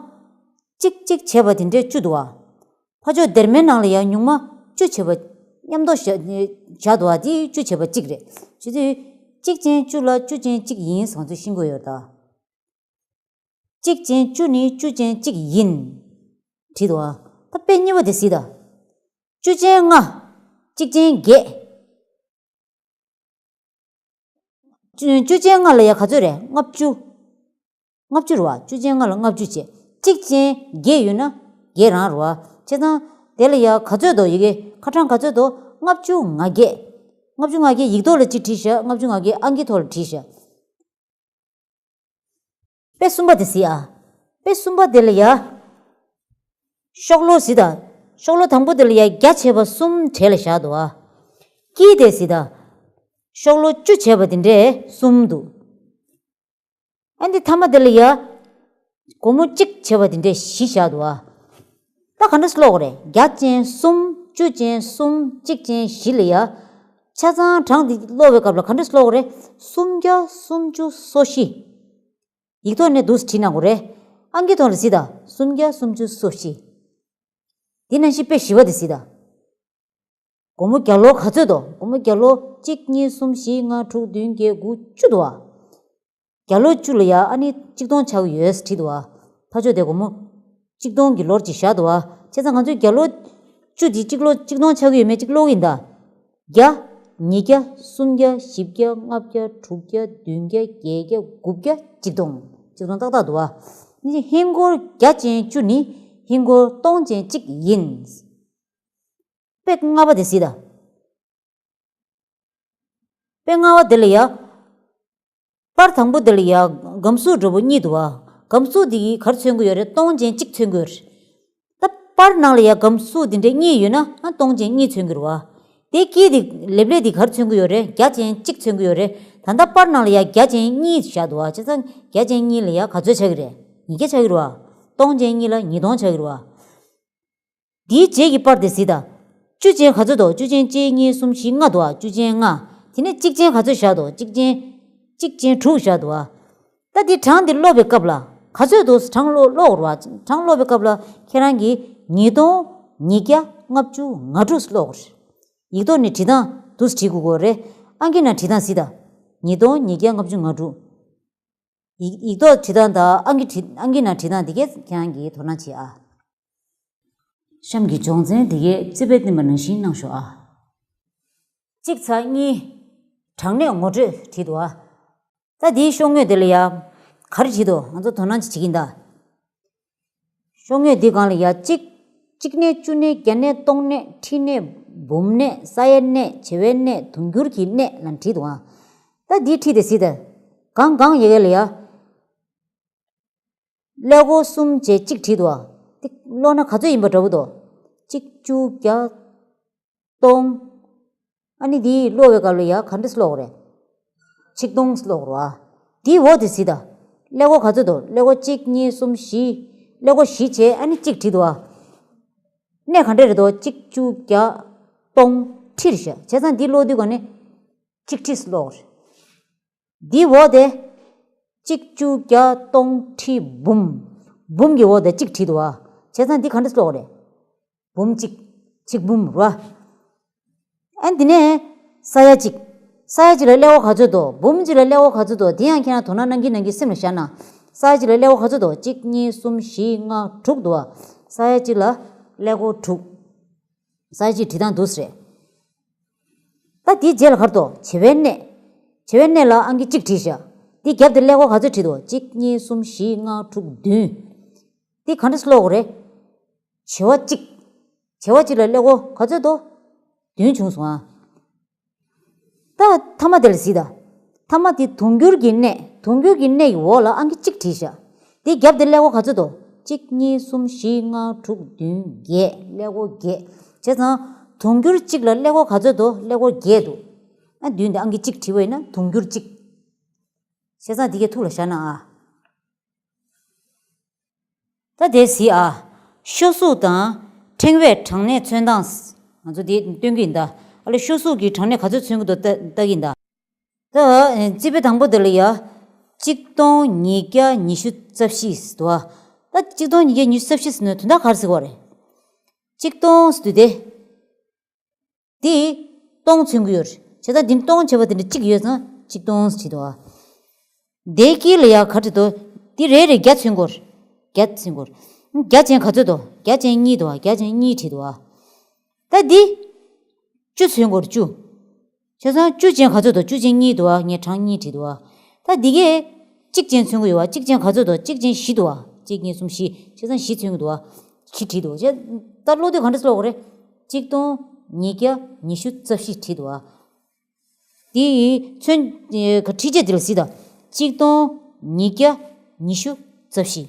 གཅིག་གཅིག་བྱས་པ་དེ་འདྲའི་བཅུ་འདུག་བ། ཕར་ཕྱོགས་སྡེར་མའི་ནང་ལ་ཡ་ཉུང་མ་བཅུ་བྱས་པ། མཉམ་དུ་བཞག་བཞག་འདུག་བ། དེ་བཅུ་བྱས་པ་གཅིག་རེད། བྱས་ཙང་། གཅིག་ཅན་བཅུ་ལ་བཅུ་ཅན་གཅིག་ཡིན་ཟེར་ང་ཚོས་ཤེས་དགོས་ཡོད་ད། གཅིག་ཅན་བཅུ་ནི་བཅུ་ཅན་གཅིག་ཡིན། བྲིས་འདུག་བ། ད་དཔེ་གཉིས་པ་དེ་གཟིགས་དང་། བཅུ་ཅན་ལྔ། གཅིག་ཅན་བརྒྱད། བཅུ་བཅུ་ཅན་ལྔ་ལ་ཡ་ག་ཚོད་རེད། ལྔ་བཅུ། ལྔ་བཅུ་རེད་བ། བཅུ་ཅན་ལྔ་ལ་ལྔ་བཅུ་བྱས། གཅིག་ཅན་བརྒྱད་ཡོད་ན་བརྒྱད་རང་རེད་བ། བྱས་ཙང་དེ་ལ་ཡ་ག་ཚོད་འདུག་ཡི་གེ་ཁ་གྲངས་ག་ཚོད་འདུག་ལྔ་བཅུ་ང་བརྒྱད། ལྔ་བཅུ་ང་བརྒྱད་ཡིག་ཐོག་ལ་གཅིག་བྲིས་བཞག་ལྔ་བཅུ་ང་བརྒྱད་ཨང་ཀི་ཐོག་ལ་བྲིས་བཞག་དཔེ་གསུམ་པ་དེ་གཟིགས་ཨ། དཔེ་གསུམ་པ་དེ་ལ་ཡ། ཤོག་ལོ་གཟིགས་དང་། ཤོག་ལོ་དང་པོ་དེ་ལ་ཡ་བརྒྱ་བྱས་པ་གསུམ་གྲས་ལ་བཞག་འདུག་ཨ། དཀྱིལ་དེ་གཟིགས་དང་། ཤོག་ལོ་བཅུ་བྱས་པ་དེ་འདྲས་གསུམ་འདུག་ཨ་འདི་མཐའ་མ་དེ་ལ་ཡ། སྒོར་མོ་གཅིག་བྱས་པ་དེ་འདྲས་བཞི་བཞག་འདུག་ཨ། ད་ག་འདྲས་ཀློག་དགོས་རེད། བརྒྱ་ཅན་གསུམ། བཅུ་ཅན་གསུམ། གཅིག་ཅན་བཞི་ལ་ཡ། ཆ་ཚང་གྲངས་འདི་ཀློག་པའི་སྐབས་ལ་ག་འདྲས་ཀློག་དགོས་རེད། སུམ་བརྒྱ་སུམ་ཅུ་སོ་བཞི། ཡིག་ཐོག་ནས་འདུག་སེ་བྲིས་གནང་དགོས་རེད། ཨང་ཀི་ཐོག་ལ་གཟིགས་དང་། སུམ་བརྒྱ། སུམ་ཅུ། སོ་བཞི། དེ་ནང་བཞིན་དཔེ་བཞི་པ་དེ་གཟིགས་དང་། སྒོར་མོ་བརྒྱ་ལོ་ག་ཚོད་འདུག་སྒོར་མོ་བརྒྱ་ལོ་གཅིག་གཉིས་གསུམ་བཞི་ལྔ་དྲུག་བདུན་བརྒྱད་དགུ་བཅུ་འདུག་བ། བརྒྱ་ལོ་བཅུ་ལ་ཡ་ཨ་ནི་གཅིག་སྟོང་ཆགས་ཀྱི་ཡོད་བྲིས་འདུག་བ། ཕར་ཕྱོགས་དེ་སྒོར་མོ་གཅིག་སྟོང་གི་ལོར་གཅིག་བཞག་འདུག་བ། བྱས་ཙང་ང་ཚོས་བརྒྱ་ལོ་བཅུ་དེ་གཅིག་ལོ་གཅིག་སྟོང་ཆགས་ཀྱི་ཡོད་མེད་གཅིག་ཀློག་གི་ཡིན་ད། བརྒྱ། ཉིས་བརྒྱ། སུམ་བརྒྱ། བཞི་བརྒྱ། ལྔ་བརྒྱ། དྲུག་བརྒྱ། བདུན་བརྒྱ། བརྒྱད་བརྒྱ། དགུ་བརྒྱ། གཅིག་སྟོང་། གཅིག་སྟོང་ཏག་ཏག་འདུག་བ། ནི་ཧིན་སྒོར་བརྒྱ་ཅན་བཅུ་ནི་ཧིན་སྒོར་སྟོང་ཅན་གཅིག་ཡིན། དཔེ་ལྔ་པ་དེ་གཟིགས་དང་། དཔེ་ལྔ་པ་དེ་ལ་ཡ། པར་དང་པོ་དེ་ལ་ཡ་སྒམ་གཟུགས་འདྲ་པོ་གཉིས་འདུག་བ། སྒམ་གཟུགས་འདི་གིས་ག་རེ་མཚོན་གྱི་ཡོད་རེད། སྟོང་ཅན་གཅིག་མཚོན་གྱི་ཡོད་རེད། ད་པར་ནང་ལ་ཡ་སྒམ་གཟུགས་འདི་འདྲ་གཉིས་ཡོད་ན་ཨ་སྟོང་ཅན་གཉིས་མཚོན་གྱི་རེད་བ། དེ་དཀྱིལ་དེ་ལེབ་ལེབ་དེ་ག་རེ་མཚོན་གྱི་ཡོད་རེད། བརྒྱ་ཅན་གཅིག་མཚོན་གྱི་ཡོད་རེད། ད་ལྟ་པར་ནང་ལ་ཡ་བརྒྱ་ཅན་གཉིས་བཞག་འདུག་བ། བྱས་ཙང་བརྒྱ་ཅན་གཉིས་ལ་ཡ་ག་ཚོད་ཆགས་ཀྱི་རེད། ཉིས་བརྒྱ་ཆགས་ཀྱི་རེད་བ། སྟོང་ཅན་གཉིས་ལ་ཉིས་སྟོང་ཆགས་ཀྱི་རེད་བ། དེའི་རྗེས་ཀྱི་པར་དེ་གཟིགས་དང་། བཅུ་ཅན་ག་ཚོད་འདུག་བཅུ་ཅན་གཅིག་གཉིས་གསུམ་བཞི་ལྔ་འདུག་ཨ། བཅུ་ཅན་ལྔ། དེ་ནས་གཅིག་ཅན་ག་ཚོད་བཞག་འདུག་གཅིག་ཅན། གཅིག་ཅན་དྲུག་བཞག་འདུག་ཨ། ད་འདི་གྲངས་འདི་ཀློག་པའི་སྐབས་ལ་ག་ཚོད་འདུག་གྲངས་ཀློག་ཀློག་རོགས། གྲངས་ཀློག་པའི་སྐབས་ལ་ཁྱེད་རང་གིས་ཉིས་སྟོང་། ཉིས་བརྒྱ། ལྔ་བཅུ། ང་དྲུག་ཀློག་རོགས། ཡིག་ཐོག་ནས་བྲིས་སྟངས་འདུག་སེ་བྲིས་དགོས་ཀྱི་རེད། ཨང་ཀི་ནང་བྲིས་སྟངས་གཟིགས་དང་། ཉིས་སྟོང་། ཉིས་བརྒྱ། ལྔ་བཅུ། ང་དྲུག་ཡིག་ཡིག་ཐོག་བྲིས་སྟངས་དང་ཨང་ཀི་བྲིས་ཨང་ཀི་ནང་བྲིས་སྟངས་འདི་གས་ཁྱེད་རང་གིས་དོ་སྣང་བྱེད་ཨ། གཤམ་གྱི་སྦྱོང་ཚན་འདི་གས་རྩིས་དཔེ་བསྟན་པ་ནང་བཞིན་གནང་ཤོག་ཨ། གཅིག་ཚེག་གཉིས། གྲངས་གནས་ངོ་སྤྲོད་བྲིས་འདུག་ཨ། ད་འདིའི་ཤོག་ངོས་དེ་ལ་ཡ། ག་རེ་བྲིས་འདུག་ང་ཚོ་དོ་སྣང་ཅིག་བྱེད་ཀྱིན་གདའ། ཤོག་ངོས་འདི་སྒང་ལ་ཡ་གཅིག་གཅིག་གནས། བཅུ་གནས། བརྒྱ་གནས། སྟོང་གནས། ཁྲི་གནས། འབུམ་གནས། ས་ཡ་གནས། བྱེ་བའི་གནས། དུང་འགྱུར་གྱི་གནས་ལ་བྲིས་འདུག་ཨ། ད་འདིའི་ཁྲི་དེ་གཟིགས་དང་། གང་གང་ཡི་གེ་ལ་ཡ། ཀླད་ཀོར་གསུམ་བྱས་གཅིག་བྲིས་འདུག་ཨ། འདི་ཀློག་ན་ག་ཚོད་ཡིན་པ་འདྲ་པོ་འདུག་གཅིག་བཅུ་བརྒྱ། སྟོང་། ཨ་ནི་འདི་ཀློག་པའི་སྐབས་ལ་ཡ་ག་འདྲས་ཀློག་རེད། ཆིག་སྟོང་ཀློག་རོགས་ཨ། འདིའི་འོག་དེ་གཟིགས་དང་། ཀླད་ཀོར་ག་ཚོད་འདུག་ཀླད་ཀོར་གཅིག་གཉིས་གསུམ་བཞི། ཀླད་ཀོར་བཞི་བྱས་ཨ་ནི་གཅིག་བྲིས་འདུག་ཨ། གནས་ག་འདྲས་རེད་འདུག་གཅིག་བཅུ་བརྒྱ། སྟོང་། ཁྲི་རེད་ཤག་བྱས་ཙང་འདི་ཀློག་དུས་ག་ནས་གཅིག་ཁྲི་ཀློག་རེད། འདིའི་འོག་དེ། གཅིག་བཅུ་བརྒྱ། སྟོང་། ཁྲི། འབུམ། འབུམ་གྱི་འོག་དེ་གཅིག་བྲིས་འདུག་ཨ། བྱས་ཙང་འདི་ག་འདྲས་ཀློག་རེད། འབུམ་གཅིག་ཆིག་འབུམ་ར། ཨ་འདི་ནས་ས་ཡ་གཅིག་ས་ཡ་གཅིག་ལ་ཀླད་ཀོར་ག་ཚོད་འདུག་འབུམ་གཅིག་ལ་ཀླད་ཀོར་ག་ཚོད་འདུག་དེ་ཡང་ཁྱེད་རང་དོ་སྣང་གནང་གིན་གནང་གིན་སེམས་ལ་ཤར་ན། ས་ཡ་གཅིག་ལ་ཀླད་ཀོར་ག་ཚོད་འདུག་གཅིག་གཉིས་གསུམ་བཞི་ལྔ་དྲུག་འདུག་ཨ། ས་ཡ་གཅིག་ལ་ཀླད་ཀོར་དྲུག་ས་ཡ་གཅིག་བྲིས་སྟངས་འདུག་སེ་རེད། ད་དེའི་རྗེས་ལ་ག་རེ་འདུག་བྱེ་བའི་གནས། བྱེ་བའི་གནས་ལ་ཨང་ཀི་གཅིག་བྲིས་ཤག་དེའི་རྒྱབ་དེ་ཀླད་ཀོར་ག་ཚོད་བྲིས་འདུག་གཅིག་གཉིས་གསུམ་བཞི་ལྔ་དྲུག་བདུན། དེ་ག་འདྲས་ཀློག་དགོས་རེད། བྱེ་བ་གཅིག་བྱེ་བ་གཅིག་ལ་ཀླད་ཀོར་ག་ཚོད་འདུག་བདུན་བྱུང་སོང་ཨ། ད་མཐའ་མ་དེ་ལ་གཟིགས་དང་། མཐའ་མ་དེ་དུང་འགྱུར་གྱི་གནས། དུང་འགྱུར་གྱི་གནས་ཀྱི་འོག་ལ་ཨང་ཀི་གཅིག་བྲིས་ཤག་དེའི་རྒྱབ་དེ་ཀླད་ཀོར་ག་ཚོད་འདུག་གཅིག་གཉིས་གསུམ་བཞི་ལྔ་དྲུག་བདུན་བརྒྱད། ཀླད་ཀོར་བརྒྱད། བྱས་ཙང་དུང་འགྱུར་གཅིག་ལ་ཀླད་ཀོར་ག་ཚོད་འདུག་ཀླད་ཀོར་བརྒྱད་འདུག་ཨ་བདུན་དེ་ཨང་ཀི་གཅིག་བྲིས་པ་ཡིན་ན་དུང་འགྱུར་གཅིག་བྱས་ཙང་དེ་གའི་ཐུགས་ལ་བཞག་ན་ཨ། ད་དེ་གཟིགས་ཨ། ཤོག་གཟུགས་དང་ཕྲེང་བའི་གྲངས་གནས་མཚོན་སྟངས། ང་ཚོ་དེ་སྟོན་གྱི་ཡིན་ད། ཨ་ལས་ཤོག་གཟུགས་ཀྱི་གྲངས་གནས་ག་ཚོད་མཚོན་གྱི་འདུག་ལྟ་ལྟ་གི་ཡིན་ད། ད་རྩིས་དཔེ་དང་པོ་དེ་ལ་ཡ། གཅིག་སྟོང་ཉིས་བརྒྱ་ཉི་ཤུ་རྩ་བཞི་ཟེར་འདུག་ཨ། ད་གཅིག་སྟོང་ཉིས་བརྒྱ་ཉི་ཤུ་རྩ་བཞི་ཟེར་ནས་དོན་དག་ག་རེ་ཟེར་བ་རེད། གཅིག་སྟོང་ཟེར་དུས་དེ། དེ་སྟོང་མཚོན་གྱི་ཡོད་རེད། བྱས་ཙང་འདི་སྟོང་བྱས་པ་དེ་འདྲ་གཅིག་ཡོད་ཙང་གཅིག་སྟོང་ཟེར་གྱི་འདུག་ཨ། དེའི་དཀྱིལ་ལ་ཡ་ག་རེ་འདུག་དེ་རེ་རེ་བརྒྱ་མཚོན་གྱི་ཡོད་རེད། བརྒྱ་མཚོན་གྱི་ཡོད་རེད། བརྒྱ་ཅན་ག་ཚོད་འདུག་བརྒྱ་ཅན་གཉིས་འདུག་ཨ། བརྒྱ་ཅན་གཉིས་བྲིས་འདུག་ཨ། ད་འདི་བཅུ་མཚོན་གྱི་ཡོད་རེད། བཅུ། བྱས་ཙང་བཅུ་ཅན་ག་ཚོད་འདུག་བཅུ་ཅན་གཉིས་འདུག་ཨ། ངས་གྲངས་གཉིས་བྲིས་འདུག་ཨ། ད་འདི་གས་གཅིག་ཅན་མཚོན་གྱི་ཡོད་པ། གཅིག་ཅན་ག་ཚོད་འདུག་གཅིག་ཅན་བཞི་འདུག་ཨ། གཅིག་གཉིས་གསུམ་བཞི། བྱས་ཙང་བཞི་མཚོན་གྱི་འདུག་ཨ། བཞི་བྲིས་འདུག་བྱས། ད་ཀློག་དུས་ག་འདྲས་ཀློག་དགོས་རེད། གཅིག་སྟོང་ཉིས་བརྒྱ་ཉི་ཤུ་རྩ་བཞི་བྲིས་འདུག་ཨ། དེ་ཡི་མཚོན་ཁྲི་ཆ་དེ་ལ་གཟིགས་དང་། གཅིག་སྟོང་ཉིས་བརྒྱ་ཉི་ཤུ་རྩ་བཞི།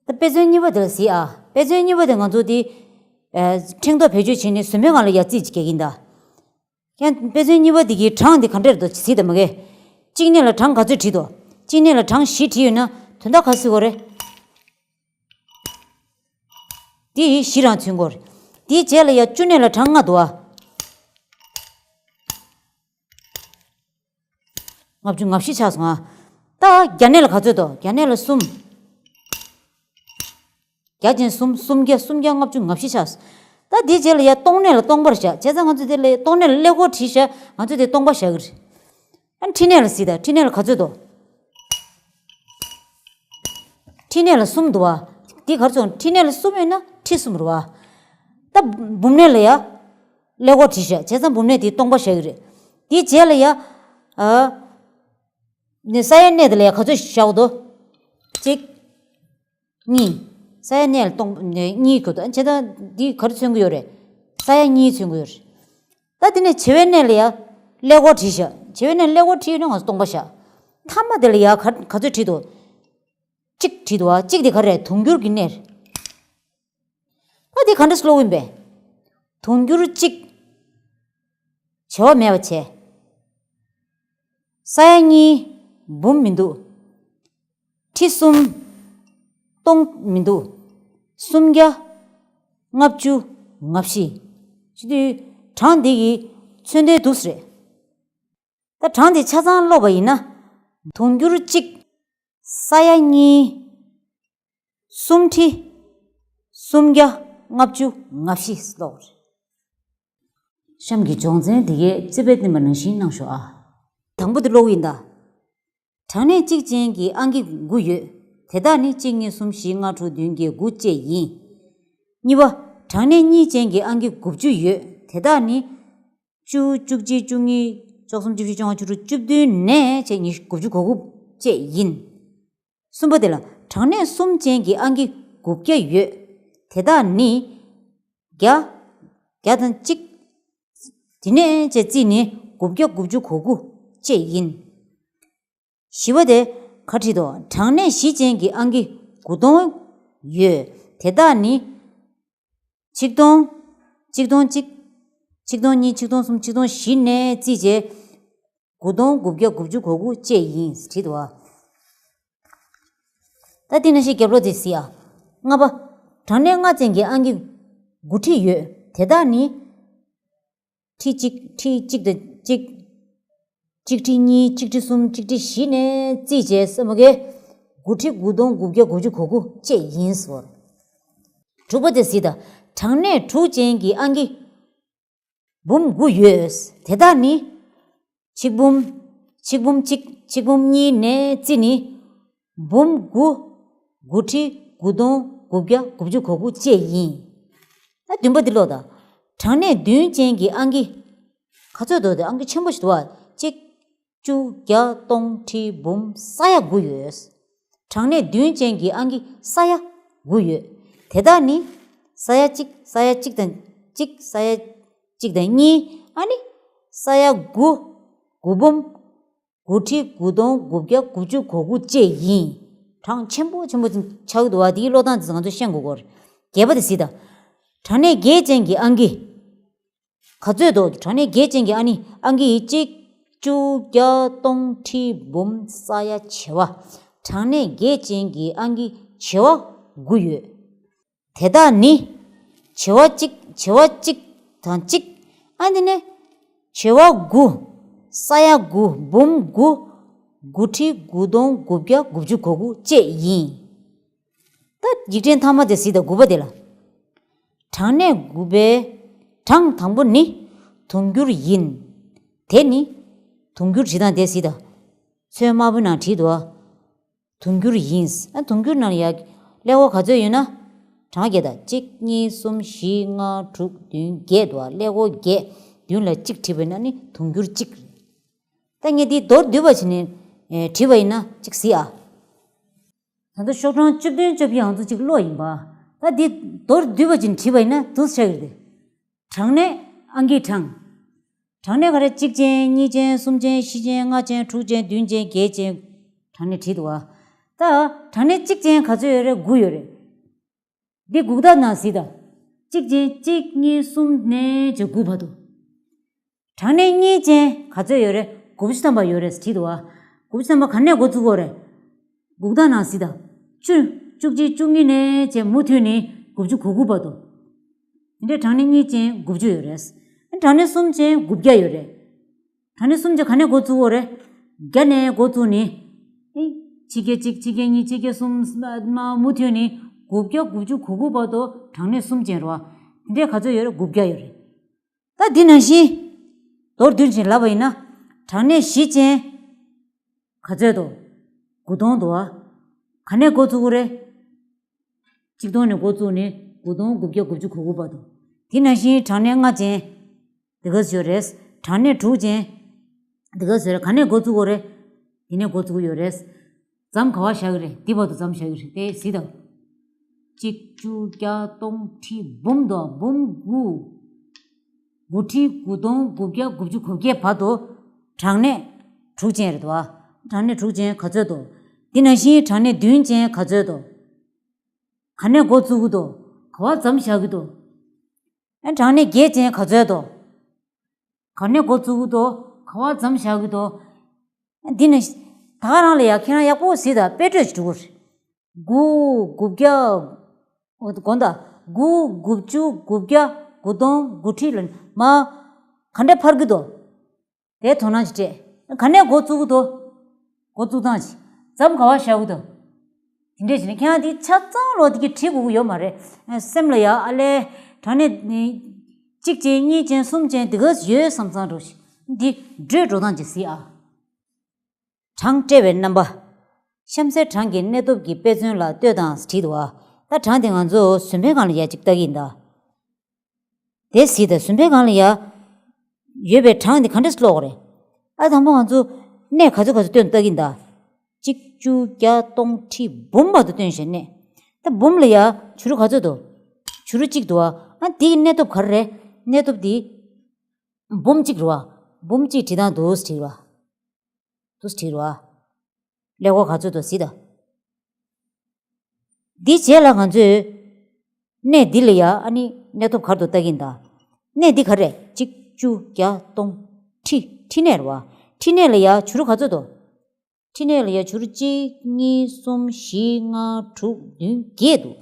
ད་དཔེ་མཚོན་གཉིས་པ་དེ་ལ་གཟིགས་ཨ། དཔེ་མཚོན་གཉིས་པ་དེ་ང་ཚོ་དེ། ཨ། ཕྲེང་རྡོག་བེད་སྤྱོད་བྱས་ནས་ཟུར་མོའི་སྒང་ལ་ཡ་རྩིས་ཀྱི་རྒྱག་གིན་གདའ། ཡང་དཔེ་མཚོན་གཉིས་པ་དེ་གི་གྲངས་དེ་ག་འདྲས་འདུག་གཟིགས་དང་མ་གས། གཅིག་གནས་ལ་གྲངས་ག་ཚོད་བྲིས་འདུག་གཅིག་གནས་ལ་གྲངས་བཞི་བྲིས་ཡོད་ན་དོན་དག་ག་ཟེར་དགོས་རེད། དེ་ཡི་བཞི་རང་མཚོན་གྱི་ཡོད་རེད། དེའི་རྗེས་ལ་ཡ་བཅུ་གནས་ལ་གྲངས་ལྔ་འདུག་ཨ། ལྔ་བཅུ་ང་བཞི་ཆགས་སོང་ཨ། ད་བརྒྱ་གནས་ལ་ག་ཚོད་འདུག་བརྒྱ་གནས་ལ་གསུམ། བརྒྱ་ཅན་གསུམ། སུམ་བརྒྱ། སུམ་བརྒྱ་ལྔ་བཅུ་ང་བཞི་ཆགས། ད་དེའི་རྗེས་ལ་ཡ་སྟོང་གནས་ལ་སྟོང་པར་བཞག་བྱས་ཙང་ང་ཚོ་དེ་ལ་སྟོང་གནས་ལ་ཀླད་ཀོར་བྲིས་བཞག་ང་ཚོ་དེ་སྟོང་པ་བཞག་གི་རེད། ཨ་ཁྲི་གནས་ལ་གཟིགས་དང་། ཁྲི་གནས་ལ་ག་ཚོད་འདུག་ཁྲི་གནས་ལ་གསུམ་འདུག་བ། འདི་གར་སོང་། ཁྲི་གནས་ལ་གསུམ་ཡོད་ན་ཁྲི་གསུམ་རེད་བ། ད་འབུམ་གནས་ལ་ཡ་ཀླད་ཀོར་བྲིས་བཞག་བྱས་ཙང་འབུམ་གནས་དེ་སྟོང་པ་བཞག་གི་རེད། དེའི་རྗེས་ལ་ཡ་ཨ་ནས་ས་ཡ་གནས་དེ་ལ་ཡ་ག་ཚོད་བཞག་འདུག་གཅིག་གཉིས། ས་ཡ་གནས་ལ་སྟོང་གནས་གཉིས་གོ་ད་བྱས་ཙང་འདི་ག་རེ་མཚོན་གི་ཡོད་རེད། ས་ཡ་གཉིས་མཚོན་གི་ཡོད་རེད། ད་དེ་ནས་བྱེ་བའི་གནས་ལ་ཡ་ཀླད་ཀོར་བྲིས་བཞག་བྱེ་བའི་གནས་ཀླད་ཀོར་བྲིས་ཡོད་ན་ང་ཚོ་སྟོང་པ་བཞག་མཐའ་མ་དེ་ལ་ཡ་ག་ག་ཚོད་བྲིས་འདུག་གཅིག་བྲིས་འདུག་བ། གཅིག་དེ་ག་རེ་རེད། དུང་འགྱུར་གྱི་གནས་རེད། ད་དེ་ག་འདྲ་ཀློག་ཡིན་པས། དུང་འགྱུར་གཅིག་བྱེ་བ་མེད་པ་བྱས། ས་ཡ་གཉིས་འབུམ་མི་འདུག་ཁྲི་གསུམ་སྟོང་མི་འདུག་སུམ་བརྒྱ་ལྔ་བཅུ་ང་བཞི། ཅི་དུས་གྲངས་འདི་གི་མཚོན་དོན་འདུག་སེ་རེད། ད་གྲངས་འདི་ཆ་ཚང་ཀློག་པ་ཡིན་ན། དུང་འགྱུར་གཅིག་ས་ཡ་གཉིས། སུམ་ཁྲི། སུམ་བརྒྱ་ལྔ་བཅུ་ང་བཞི་ཀློག་རེད། གཤམ་གྱི་སྦྱོང་ཚན་འདི་གའི་རྩིས་དཔེ་བསྟན་པ་ནང་བཞིན་གནང་ཤོག་ཨ། དང་པོ་འདི་ཀློག་ཡིན་ད། གྲངས་གནས་གཅིག་ཅན་གྱི་ཨང་ཀི་དགུ་ཡོད། དེ་དག་ནི་གཅིག་གཉིས་གསུམ་བཞི་ལྔ་དྲུག་བདུན་བརྒྱད་དགུ་བཅས་ཡིན། གཉིས་པ། གྲངས་གནས་གཉིས་ཅན་གྱི་ཨང་ཀི་དགུ་བཅུ་ཡོད། དེ་དག་ནི། བཅུ། བཅུ་གཅིག་བཅུ་གཉིས། བཅུ་གསུམ། བཅུ་བཞི། བཅོ་ལྔ། བཅུ་དྲུག་བཅུ་བདུན་ནས་བྱས་ཉི་ཤུ། དགུ་བཅུ་གོ་དགུ་བཅས་ཡིན། གསུམ་པ་དེ་ལ་གྲངས་གནས་གསུམ་ཅན་གྱི་ཨང་ཀི་དགུ་བརྒྱ་ཡོད། དེ་དག་ནི། བརྒྱ། བརྒྱ་དང་གཅིག་དེ་ནས་བྱས་བརྩིས་ནས་དགུ་བརྒྱ་དགུ་བཅུ་གོ་དགུ་བཅས་ཡིན། བཞི་པ་དེ་ག་བྲིས་འདུག་གྲངས་གནས་བཞི་ཅན་གྱི་ཨང་ཀི་དགུ་སྟོང་ཡོད། དེ་དག་ནི། ཆིག་སྟོང་། ཆིག་སྟོང་གཅིག་ཆིག་སྟོང་གཉིས། ཆིག་སྟོང་གསུམ། ཆིག་སྟོང་བཞི་ནས་བརྩིས་བྱས། དགུ་སྟོང་དགུ་བརྒྱ་དགུ་བཅུ་གོ་དགུ་བཅས་ཡིན་བྲིས་འདུག་བ། ད་དེ་ནང་བཞིན་རྒྱབ་ལོགས་དེ་གཟིགས་ཨ། ལྔ་པ། གྲངས་གནས་ལྔ་ཅན་གྱི་ཨང་ཀི་དགུ་ཁྲི་ཡོད། དེ་དག་ནི། ཁྲི་གཅིག་ཁྲི་གཅིག་དང་གཅིག་གཅིག་ཁྲི་གཉིས། གཅིག་ཁྲི་གསུམ། གཅིག་ཁྲི་བཞི་ནས་བརྩིས་བྱས་སེ་མོ་གེ། དགུ་ཁྲི་དགུ་སྟོང་དགུ་བརྒྱ་དགུ་བཅུ་གོ་དགུ་བཅས་ཡིན་ཟེར། དྲུག་པ་དེ་གཟིགས་དང་། གྲངས་གནས་དྲུག་ཅན་གྱི་ཨང་ཀི་འབུམ་དགུ་ཡོད། དེ་དག་ནི། ཆིག་འབུམ། ཆིག་འབུམ་གཅིག་ཆིག་འབུམ་གཉིས་ནས་བརྩིས་ནི། འབུམ་དགུ། དགུ་ཁྲི་དགུ་སྟོང་དགུ་བརྒྱ་དགུ་བཅུ་གོ་དགུ་བཅས་ཡིན། ཨ། བདུན་པ་འདི་ཀློག་དང་། གྲངས་གནས་བདུན་ཅན་གྱི་ཨང་ཀི། ག་ཚོད་འདུག་དེ་ཨང་ཀི་ཆེན་པོ་ཞིག་འདུག་བ། གཅིག་བཅུ། བརྒྱ། སྟོང་། ཁྲི། འབུམ། ས་ཡ་དགུ་ཡོད། གྲངས་གནས་བདུན་ཅན་གྱི་ཨང་ཀི་ས་ཡ་དགུ་ཡོད། དེ་དག་ནི། ས་ཡ་གཅིག་ས་ཡ་གཅིག་དང་གཅིག་ས་ཡ་གཅིག་དང་གཉིས། ཨ་ནི། ས་ཡ་དགུ། དགུ་འབུམ། དགུ་ཁྲི་དགུ་སྟོང་དགུ་བརྒྱ་དགུ་བཅུ་གོ་དགུ་བཅས་ཡིན། གྲངས་ཆེན་པོ་ཆེན་པོ་ཆགས་འདུག་བ། དེའི་ཀློག་སྟངས་དེ་ང་ཚོ་ཤེས་དགོས་ཀྱི་རེད། བརྒྱད་པ་དེ་གཟིགས་དང་། གྲངས་གནས་བརྒྱད་ཅན་གྱི་ཨང་ཀི། ག་ཚོད་འདུག་གྲངས་གནས་བརྒྱད་ཅན་གྱི་ཨང་ཀི་ནི། ཨང་ཀི་ཡི་གཅིག་བཅུ། བརྒྱ། སྟོང་། ཁྲི། འབུམ། ས་ཡ། བྱེ་བ། གྲངས་གནས་བརྒྱད་ཅན་གྱི་ཨང་ཀི་བྱེ་བ་དགུ་ཡོད། དེ་དག་ནི། བྱེ་བ་གཅིག་བྱེ་བ་གཅིག་དང་གཅིག་ཨ། འདི་ནི། བྱེ་བ་དགུ། ས་ཡ་དགུ། འབུམ་དགུ། དགུ་ཁྲི་དགུ་སྟོང་དགུ་བརྒྱ་དགུ་བཅུ་གོ་དགུ་བཅས་ཡིན། ད་ཡིག་ཕྲེང་མཐའ་མ་དེ་གཟིགས་དང་། དགུ་པ་དེ་ལ། གྲངས་གནས་དགུ་པའི་གྲངས་དང་པོ་ནི་དུང་འགྱུར་ཡིན། དེ་ནི་དུང་འགྱུར་བྲིས་སྟངས་དེ་གཟིགས་དང་། ཚོན་དམར་པོའི་ནང་བྲིས་འདུག་བ། དུང་འགྱུར་ཡིན། ཨ། དུང་འགྱུར་ནང་ལ་ཡ་ཀླད་ཀོར་ག་ཚོད་ཡོད་ན། གྲངས་བརྒྱད་དང་། གཅིག་གཉིས། གསུམ། བཞི། ལྔ། དྲུག་བདུན། བརྒྱད་འདུག་བ། ཀླད་ཀོར་བརྒྱད། མདུན་ལ་གཅིག་བྲིས་པ་ཡིན་ན་ནི་དུང་འགྱུར་གཅིག་རེད། ད་ངས་འདི་མདོར་བསྡུས་པ་བྱས་ནས། ཨེ། བྲིས་པ་ཡིན་ན་གཅིག་གཟིགས་ཨ། ད་ལྟ་ཤོག་གྲངས་བཅུ་བདུན་བཅུ་བཞི་ང་ཚོ་གཅིག་ཀློག་ཡིན་པ། ད་འདི་མདོར་བསྡུས་པ་བྱས་ནས་བྲིས་པ་ཡིན་ན་འདུག་སེ་ཆགས་ཀྱི་རེད། གྲངས་གནས་ཨང་ཀིའི་གྲངས། གྲངས་གནས་ག་རེ། གཅིག་ཅན། གཉིས་ཅན། གསུམ་ཅན། བཞི་ཅན། ལྔ་ཅན། དྲུག་ཅན། བདུན་ཅན། བརྒྱད་ཅན། གྲངས་གནས་བྲིས་འདུག་བ། ད་གྲངས་གནས་གཅིག་ཅན་ག་ཚོད་ཡོད་རེད། དགུ་ཡོད་རེད། འདི་དགུ་དག་ནང་གཟིགས་དང་། གཅིག་ཅན། གཅིག་གཉིས། གསུམ་ནས་བྱས་དགུ་བར་དུ། གྲངས་གནས་གཉིས་ཅན་ག་ཚོད་ཡོད་རེད། དགུ་བཅུ་ཐམ་པ་ཡོད་རེད་བྲིས་འདུག་བ། དགུ་བཅུ་ཐམ་པ་ག་ནས་འགོ་བཙུགས་ཀྱི་ཡོད་རེད། དགུ་དག་ནང་གཟིགས་དང་། བཅུ། བཅུ་གཅིག་བཅུ་གཉིས་ནས་བྱས་མུ་མཐུད་ནས་དགུ་བཅུ་གོ་དགུ་བར་དུ། འདི་འདྲའི་གྲངས་གནས་གཉིས་ཅན་དགུ་བཅུ་ཡོད་རེད། གྲངས་གནས་གསུམ་ཅན་དགུ་བརྒྱ་ཡོད་རེད། གྲངས་གནས་གསུམ་ཅན་ག་ནས་འགོ་བཙུགས་ཀྱི་ཡོད་རེད། བརྒྱ་ནས་འགོ་བཙུགས་ནས། ཨེ། ཕྱི་རྒྱལ་གཅིག་ཕྱི་རྒྱལ་གཉིས་ཕྱི་རྒྱལ་གསུམ། མ་མུ་མཐུད་ནས་དགུ་བརྒྱ་དགུ་བཅུ་གོ་དགུ་བར་དུ་གྲངས་གནས་གསུམ་ཅན་རེད་བ། དེ་འདྲའི་ག་ཚོད་ཡོད་རེད། དགུ་བརྒྱ་ཡོད་རེད། ད་འདི་ནང་བཞིན་མདོར་བསྡུས་ཕྱིན་ལབ་པ་ཡིན་ན། གྲངས་གནས་བཞི་ཅན་ག་ཚོད་འདུག་དགུ་སྟོང་འདུག་བ། ག་ནས་འགོ་བཙུགས་ཀྱི་རེད། གཅིག་སྟོང་ནས་འགོ་བཙུགས་ནས་དགུ་སྟོང་དགུ་བརྒྱ་དགུ་བཅུ་གོ་དགུ་བར་དུ། དེ་ནང་བཞིན་གྲངས་གནས་ལྔ་ཅན་འདི་ག་ཚོད་རེད། གྲངས་གནས་དྲུག་ཅན་འདི་ག་ཚོད་རེད། ག་ནས་འགོ་བཙུགས་ཀྱི་རེད། དེ་ནས་འགོ་བཙུགས་ཀྱི་ཡོད་རེད། མཚམས་ག་པར་བཞག་གི་རེད། འདི་བར་དུ་མཚམས་བཞག་གི་རེད་དེ། གཟིགས་དང་། གཅིག་བཅུ་བརྒྱ་སྟོང་ཁྲི་འབུམ་དང་འབུམ་དགུ། དགུ་ཁྲི་དགུ་སྟོང་དགུ་བརྒྱ་དགུ་བཅུ་གོ་བརྒྱད་བར་དུ་གྲངས་གནས་དྲུག་ཅན་རེད་དོ། གྲངས་གནས་དྲུག་ཅན་ག་ཚོད་དོ། འདི་ནང་བཞིན་གྲངས་གནས་བདུན་ཅན་ག་ཚོད་དོ། ག་ནས་འགོ་བཙུགས་ཀྱི་འདུག་ག་པར་མཚམས་བཞག་གི་འདུག་ཨ་གྲངས་གནས་བརྒྱད་ཅན་ག་ཚོད་དོ། ག་ནས་འགོ་བཙུགས་ཀྱི་འདུག་ག་པར་མཚམས་བཞག་གི་འདུག་འདི་ནི་ད་ག་རང་ལ་ཡ་ཁྱེད་རང་ཡག་པོ་གཟིགས་དང་། དཔེ་སྤྲོད་ཅིག་འགྲོ་གི་རེད། དགུ། དགུ་བརྒྱ། དགོངས་དག་དགུ། དགུ་བཅུ། དགུ་བརྒྱ། དགུ་སྟོང་། དགུ་ཁྲི་ལ་མ། ག་འདྲ་འཕར་གི་འདུག་དེ་དོ་སྣང་ཅིག་སྤྲད། ག་ནས་འགོ་བཙུགས་ཀྱི་འདུག་འགོ་བཙུགས་སྟངས་ཅིག་མཚམས་ག་པར་བཞག་གི་འདུག་དེ་འདྲས་བྱས་ནས་ཁྱེད་རང་དེ་ཆ་ཚང་ལོ་དེ་གི་བྲིས་དགོས་ཀྱི་ཡོད་མ་རེད། སེམས་ལ་ཡ་ཨ་ལས་གྲངས་གནས་གཅིག་ཅན་གཉིས་ཅན་གསུམ་ཅན་དེ་ག་ཡོད་བསམ་བསམ་འགྲོ་ཞིག་འདི་བགྲོད་འགྲོ་སྟངས་ཅིག་གཟིགས་ཨ། གྲངས་བཀྲལ་བའི་རྣམ་པ། གཤམ་གསལ་གྲངས་ཀྱི་གནས་སྟོབས་ཀྱི་དཔེ་མཚོན་ལ་ལྟོས་དང་བྲིས་འདུག་བ། ད་གྲངས་དེ་ང་ཚོ་ཟུར་ཕན་སྒང་ལ་ཡ་གཅིག་ལྟ་གི་ཡིན་ད། དེ་གཟིགས་དང་། ཟུར་ཕན་སྒང་ལ་ཡ་ཡོད་པའི་གྲངས་དེ་ག་འདྲས་ཀློག་རེད། ཨ་དང་པོ་ང་ཚོ་གནས་ག་ཚོད་ག་ཚོད་སྟོན་ལྟ་གི་ཡིན་ད། གཅིག་བཅུ་བརྒྱ་སྟོང་ཁྲི་འབུམ་བར་དུ་སྟོན་བྱས་གནས། ད་འབུམ་ལ་ཡ་བྱུ་རུ་ག་ཚོད་འདུག་བྱུ་རུ་གཅིག་འདུག་བ། ཨ་དེ་གི་གནས་སྟོབས་ག་རེ་རེད། གནས་སྟོབས་དེ་འབུམ་གཅིག་རེད་བ། འབུམ་གཅིག་བྲིས་སྟངས་འདུག་སེ་བྲིས་རེད་བ། འདུག་སེ་བྲིས་རེད་བ། ཀླད་ཀོར་ག་ཚོད་འདུག་གཟིགས་དང་། འདི་རྗེས་ལ་ང་ཚོས་གནས་འདི་ལ་ཡ་ཨ་ནི་གནས་སྟོབས་ག་རེ་འདུག་ལྟ་གི་ཡིན་ད། གནས་འདི་ག་རེ་རེད། གཅིག་བཅུ་བརྒྱ་སྟོང་། ཁྲི། ཁྲི་གནས་རེད་བ། ཁྲི་གནས་ལ་ཡ་བྱུ་རུ་ག་ཚོད་འདུག་ཁྲི་གནས་ལ་ཡ་བྱུ་རུ་གཅིག་གཉིས་གསུམ་བཞི་ལྔ་དྲུག་བདུན་བརྒྱད་འདུག་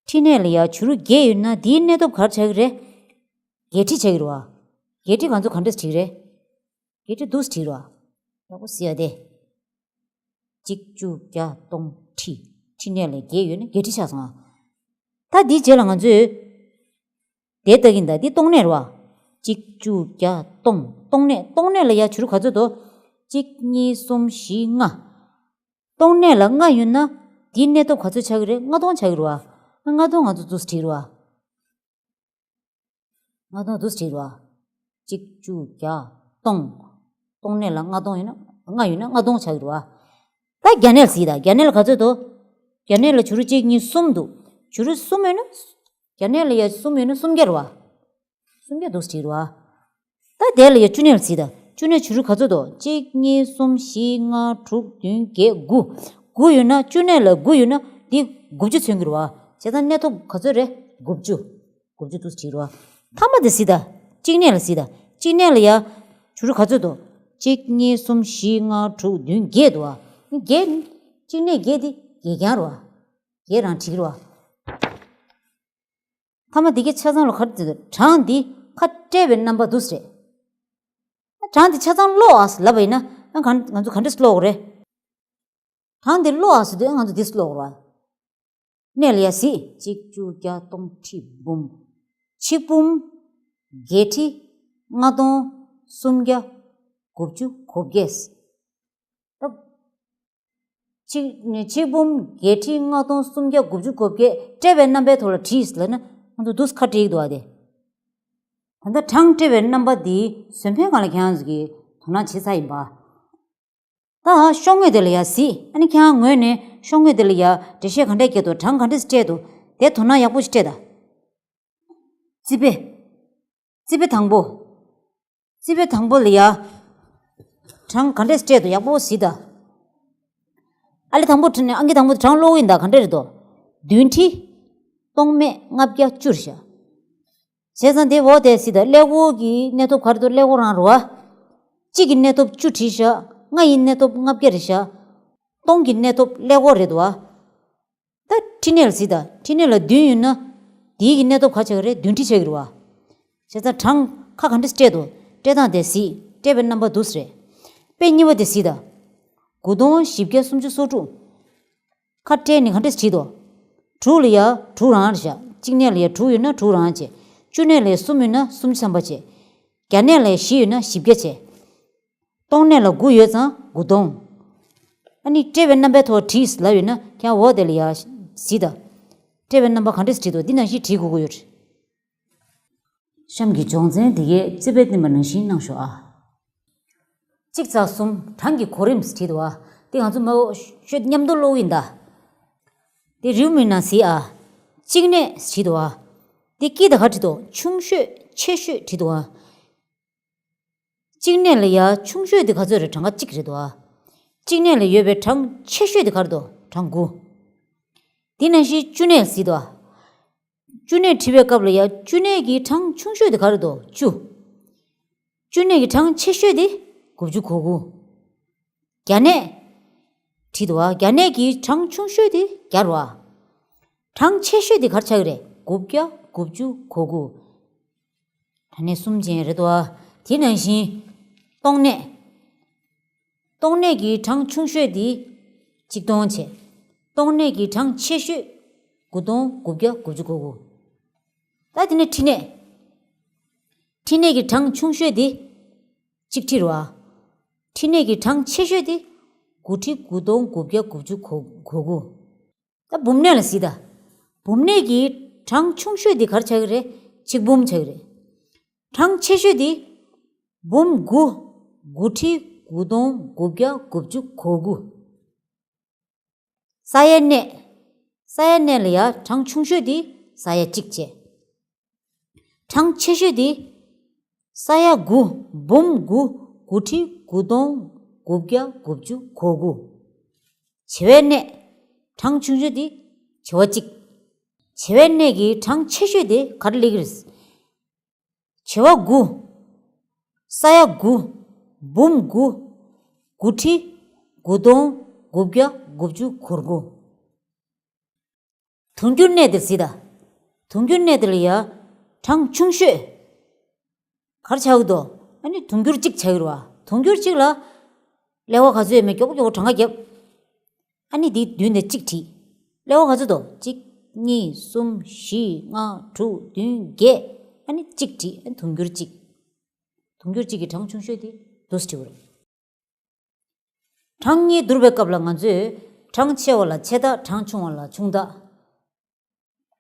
ཁྲི་གནས་ལ་ཡ་བྱུ་རུ་བརྒྱད་ཡོད་ན་དེའི་གནས་སྟོབས་ག་རེ་ཆགས་ཀྱི་རེད། བརྒྱད་ཁྲི་ཆགས་ཀྱི་རེད་བ། བརྒྱད་ཁྲི་ང་ཚོ་ག་འདྲས་བྲིས་རེད། བརྒྱད་ཁྲི་འདུག་སེ་བྲིས་རེད་བ། ཡག་པོ་གཟིགས་ཡ་དེ། གཅིག་བཅུ་བརྒྱ་སྟོང་ཁྲི། ཁྲི་གནས་ལ་བརྒྱད་ཡོད་ན་བརྒྱད་ཁྲི་ཆགས་སོང་ང་། ད་འདིའི་རྗེས་ལ་ང་ཚོས་དེ་ལྟ་གི་ཡིན་ད། འདི་སྟོང་གནས་རེད་བ། གཅིག་བཅུ་བརྒྱ་སྟོང་། སྟོང་གནས། སྟོང་གནས་ལ་ཡ་བྱུ་རུ་ག་ཚོད་འདུག་གཅིག་གཉིས་གསུམ་བཞི་ལྔ། སྟོང་གནས་ལ་ལྔ་ཡོད་ན་དེའི་གནས་སྟོབས་ག་ཚོད་ཆགས་ཀྱི་རེད། ལྔ་སྟོང་ཆགས་ཀྱི་རེད་བ། ལྔ་སྟོང་ང་ཚོ་འདུག་སེ་བྲིས་རེད་བ། ལྔ་སྟོང་འདུག་སེ་བྲིས་རེད་བ། གཅིག་བཅུ་བརྒྱ་སྟོང་། སྟོང་གནས་ལ་ལྔ་སྟོང་ཡོད་ན། ལྔ་ཡོད་ན་ལྔ་སྟོང་ཆགས་ཀྱི་རེད་བ། ད་བརྒྱ་གནས་ལ་གཟིགས་དང་། བརྒྱ་གནས་ལ་ག་ཚོད་འདུག་བརྒྱ་གནས་ལ་བྱུ་རུ་གཅིག་གཉིས་གསུམ་འདུག་བྱུ་རུ་གསུམ་ཡོད་ན། བརྒྱ་གནས་ལ་ཡ་གསུམ་ཡོད་ན་སུམ་བརྒྱ་རེད་བ། སུམ་བརྒྱ་འདུག་སེ་བྲིས་རེད་བ། ད་དེ་ལ་ཡ་བཅུ་གནས་ལ་གཟིགས་དང་། བཅུ་གནས་བྱུ་རུ་ག་ཚོད་འདུག་གཅིག་གཉིས་གསུམ་བཞི་ལྔ་དྲུག་བདུན་བརྒྱད་དགུ། དགུ་ཡོད་ན། བཅུ་གནས་ལ་དགུ་ཡོད་ན་འདི་དགུ་བཅུ་མཚོན་གྱི་རེད་བ། བྱས་ཙང་གནས་སྟོབས་ག་ཚོད་རེད། དགུ་བཅུ། དགུ་བཅུ་འདུག་སེ་བྲིས་རེད་བ། མཐའ་མ་དེ་གཟིགས་དང་། གཅིག་གནས་ལ་གཟིགས་དང་། གཅིག་གནས་ལ་ཡ་བྱུ་རུ་ག་ཚོད་འདུག་གཅིག་གཉིས་གསུམ་བཞི་ལྔ་དྲུག་བདུན་བརྒྱད་འདུག་བ། བརྒྱད། གཅིག་གནས་བརྒྱད་དེ་བརྒྱད་རྐྱང་རེད་བ། བརྒྱད་རང་བྲིས་ཀྱི་རེད་བ། མཐའ་མ་འདི་གའི་ཆ་ཚང་ལ་ག་རེ་བྲིས་འདུག་གྲངས་འདི་ཁ་བཀྲལ་བའི་རྣམ་པ་འདུག་སེ་རེད། གྲངས་འདི་ཆ་ཚང་ཀློག་ཨ་ཟེར་ལབ་པ་ཡིན་ན། ཨ་ག་ང་ཚོ་ག་འདྲས་ཀློག་དགོས་རེད། གྲངས་འདི་ཀློག་ཨ་ཟེར་དུས་ང་ཚོ་འདི་ཀློག་དགོས་རེད། གནས་ལ་ཡ་གཟིགས། གཅིག་བཅུ་བརྒྱ་སྟོང་ཁྲི་འབུམ། ཆིག་འབུམ། བརྒྱད་ཁྲི། ལྔ་སྟོང་། སུམ་བརྒྱ། དགུ་བཅུ་གོ་བརྒྱད། ད་ཆིག་ཆིག་འབུམ་བརྒྱད་ཁྲི་ལྔ་སྟོང་སུམ་བརྒྱ་དགུ་བཅུ་གོ་བརྒྱད་བཀྲལ་བའི་རྣམ་པའི་ཐོག་ལ་བྲིས་ལབ་ན་ང་ཚོ་འདུག་སེ་ཁ་བཀྲལ་གྱི་འདུག་ཨ་དེ། ད་ལྟ་གྲངས་བཀྲལ་བའི་རྣམ་པ་འདི་ཟུར་ཕན་སྒང་ལ་ཁྱེད་རང་ཚོ་གིས་དོ་སྣང་བྱེད་ཚར་ཡིན་པ། ད་ཤོག་ངོས་དེ་ལ་ཡ་གཟིགས། ཨ་ནི་ཁྱེད་རང་ངོས་ནས་ཤོག་ངོས་དེ་ལ་ཡ་འགྲེལ་བཤད་ག་འདྲས་བརྒྱབ་འདུག་གྲངས་ག་འདྲས་བཀྲལ་འདུག་དེ་དོ་སྣང་ཡག་པོ་ཞིག་སྤྲད་དང་། རྩིས་དཔེ། རྩིས་དཔེ་དང་པོ། རྩིས་དཔེ་དང་པོ་ལ་ཡ་གྲངས་ག་འདྲས་བཀྲལ་འདུག་ཡག་པོ་གཟིགས་དང་། ཨ་ལས་དང་པོ་ཁྲིད་ནས་ཨང་ཀི་དང་པོ་དེ་གྲངས་ཀློག་གི་ཡིན་ད། ག་འདྲས་རེད་དོ། བདུན་ཁྲི་སྟོང་མེད་ལྔ་བརྒྱ་བཅུ་རེད་ཤག་བྱས་ཙང་དེ་འོ་དེ་གཟིགས་དང་། ཀླད་ཀོར་གྱི་གནས་སྟོབས་ག་རེ་འདུག་ཀླད་ཀོར་རང་རེད་བ། གཅིག་གི་གནས་སྟོབས་བཅུ་བྲིས་ཤག་ལྔ་ཡི་གནས་སྟོབས་ལྔ་བརྒྱ་རེད་ཤག་སྟོང་གི་གནས་སྟོབས་ཀླད་ཀོར་རེད་འདུག་བ། ད་ཁྲི་གནས་ལ་གཟིགས་དང་། ཁྲི་གནས་ལ་བདུན་ཡོད་ན་དེའི་གི་གནས་སྟོབས་ག་ཆགས་ཀྱི་རེད། བདུན་ཁྲི་ཆགས་ཀྱི་རེད་བ། བྱས་ཙང་གྲངས་ཁ་ག་འདྲས་བཀྲལ་འདུག་བཀྲལ་སྟངས་དེ་གཟིགས། བཀྲལ་བའི་རྣམ་པ་འདུག་སེ་རེད། དཔེ་གཉིས་པ་དེ་གཟིགས་དང་། དགུ་སྟོང་བཞི་བརྒྱ་སུམ་ཅུ་སོ་དྲུག་ཁ་སྤྲད་ནས་ག་འདྲས་བྲིས་འདུག་དྲུག་ལ་ཡ་དྲུག་རང་རེད་བཞག་གཅིག་གནས་ལ་ཡ་དྲུག་ཡོད་ན་དྲུག་རང་བྱས། བཅུ་གནས་ལ་ཡ་གསུམ་ཡོད་ན་སུམ་ཅུ་ཐམ་པ་བྱས། བརྒྱ་གནས་ལ་ཡ་བཞི་ཡོད་ན་བཞི་བརྒྱ་བྱས། སྟོང་གནས་ལ་དགུ་ཡོད་ཙང་དགུ་སྟོང་། ཨ་ནི་སྤྲད་པའི་རྣམ་པའི་ཐོག་བྲིས་ལབ་ཡོད་ན་ཁྱེད་འོག་དེ་ལ་ཡ་གཟིགས་དང་། སྤྲད་པའི་རྣམ་པ་ག་འདྲས་བྲིས་འདུག་འདི་ནང་བཞིན་བྲིས་དགོས་ཀྱི་ཡོད་རེད། གཤམ་གྱི་སྦྱོང་ཚན་འདི་གས་རྩིས་པས་བསྟན་པ་ནང་བཞིན་གནང་ཤོག་ཨ། གཅིག་ཚེག་གསུམ་གྲངས་ཀྱི་གོ་རིམ་བྲིས་འདུག་ཨ། འདི་ང་ཚོ་མ་འོ་ཤོད་མཉམ་དུ་ཀློག་ཡིན་ད། འདི་རེའུ་མིག་ནང་གཟིགས་ཨ། གཅིག་གནས་བྲིས་འདུག་ཨ། འདི་དཀྱིལ་དུ་ག་བྲིས་འདུག་ཆུང་ཤོས་ཆེ་ཤོས་བྲིས་འདུག་ཨ། གཅིག་གནས་ལ་ཡ་ཆུང་ཤོས་འདི་ག་ཚོད་རེད། གྲངས་ཀ་གཅིག་རེད་འདུག་ཨ། གཅིག་གནས་ལ་ཡོད་པའི་གྲངས་ཆེ་ཤོས་འདི་ག་རེ་འདུག་གྲངས་དགུ། འདི་ནང་བཞིན་བཅུ་གནས་ཟེར་འདུག་ཨ། བཅུ་གནས་བྲིས་པའི་སྐབས་ལ་ཡ་བཅུ་གནས་ཀྱི་གྲངས་ཆུང་ཤོས་དེ་ག་རེ་འདུག་བཅུ། བཅུ་གནས་ཀྱི་གྲངས་ཆེ་ཤོས་དེ་དགུ་བཅུ་གོ་དགུ། བརྒྱ་གནས་བྲིས་འདུག་ཨ། བརྒྱ་གནས་ཀྱི་གྲངས་ཆུང་ཤོས་དེ་བརྒྱ་རེད་བ། གྲངས་ཆེ་ཤོས་དེ་ག་རེ་ཆགས་ཀྱི་རེད། དགུ་བརྒྱ་དགུ་བཅུ་གོ་དགུ། གྲངས་གནས་གསུམ་ཅན་རེད་འདུག་ཨ། དེ་ནང་བཞིན་སྟོང་གནས། སྟོང་གནས་ཀྱི་གྲངས་ཆུང་ཤོས་དེ་གཅིག་སྟོང་བྱས། སྟོང་གནས་ཀྱི་གྲངས་ཆེ་ཤོས་དགུ་སྟོང་དགུ་བརྒྱ་དགུ་བཅུ་གོ་དགུ། ད་དེ་ནས་ཁྲི་གནས། ཁྲི་གནས་ཀྱི་གྲངས་ཆུང་ཤོས་དེ་གཅིག་ཁྲི་རེད་བ། ཁྲི་གནས་ཀྱི་གྲངས་ཆེ་ཤོས་དེ་དགུ་ཁྲི་དགུ་སྟོང་དགུ་བརྒྱ་དགུ་བཅུ་གོ་དགུ། ད་འབུམ་གནས་ལ་གཟིགས་དང་། འབུམ་གནས་ཀྱི་གྲངས་ཆུང་ཤོས་དེ་ག་རེ་ཆགས་ཀྱི་རེད། ཆིག་འབུམ་ཆགས་ཀྱི་རེད། གྲངས་ཆེ་ཤོས་དེ་འབུམ་དགུ། དགུ་ཁྲི་དགུ་སྟོང་དགུ་བརྒྱ་དགུ་བཅུ་གོ་དགུ། ས་ཡ་གནས། ས་ཡ་གནས་ལ་ཡ་གྲངས་ཆུང་ཤོས་དེ་ས་ཡ་གཅིག་བྱས། གྲངས་ཆེ་ཤོས་དེ་ས་ཡ་དགུ། འབུམ་དགུ། དགུ་ཁྲི་དགུ་སྟོང་དགུ་བརྒྱ་དགུ་བཅུ་གོ་དགུ། བྱེ་བའི་གནས། གྲངས་ཆུང་ཤོས་དེ་བྱེ་བ་གཅིག། བྱེ་བའི་གནས་ཀྱི་གྲངས་ཆེ་ཤོས་དེ་ག་རེ་སླེབས་ཀྱི་རེད། བྱེ་བ་དགུ། ས་ཡ་དགུ། འབུམ་དགུ། དགུ་ཁྲི་དགུ་སྟོང་དགུ་བརྒྱ་དགུ་བཅུ་གོ་དགུ། དུང་འགྱུར་གནས་དེར་གཟིགས་དང་། དུང་འགྱུར་གནས་དེ་ལ་ཡ་གྲངས་ཆུང་ཤོས་ག་རེ་ཆགས་ཀྱི་འདུག་ཨ་ནི་དུང་འགྱུར་གཅིག་ཆགས་ཀྱི་རེད་བ། དུང་འགྱུར་གཅིག་ལ་ཀླད་པ་ག་ཚོད་ཡོད་མེད་མགྱོགས་པོ་མགྱོགས་པོ་གྲངས་ཀ་བརྒྱབ། ཨ་ནི་དེའི་མདུན་དེ་གཅིག་བྲིས། ཀླད་པ་ག་ཚོད་འདུག་གཅིག་གཉིས། གསུམ། བཞི། ལྔ། དྲུག་བདུན། བརྒྱད། ཨ་ནི་གཅིག་བྲིས། ཨ་ནི་དུང་འགྱུར་གཅིག་དུང་འགྱུར་གཅིག་གི་གྲངས་ཆུང་ཤོས་དེ་འདུག་སེ་བྲིས་པ་རེད། གྲངས་གཉིས་བསྡུར་བའི་སྐབས་ལ་ང་ཚོས་གྲངས་ཆེ་བ་ལ་ཆེ་རྟགས། གྲངས་ཆུང་བ་ལ་ཆུང་རྟགས་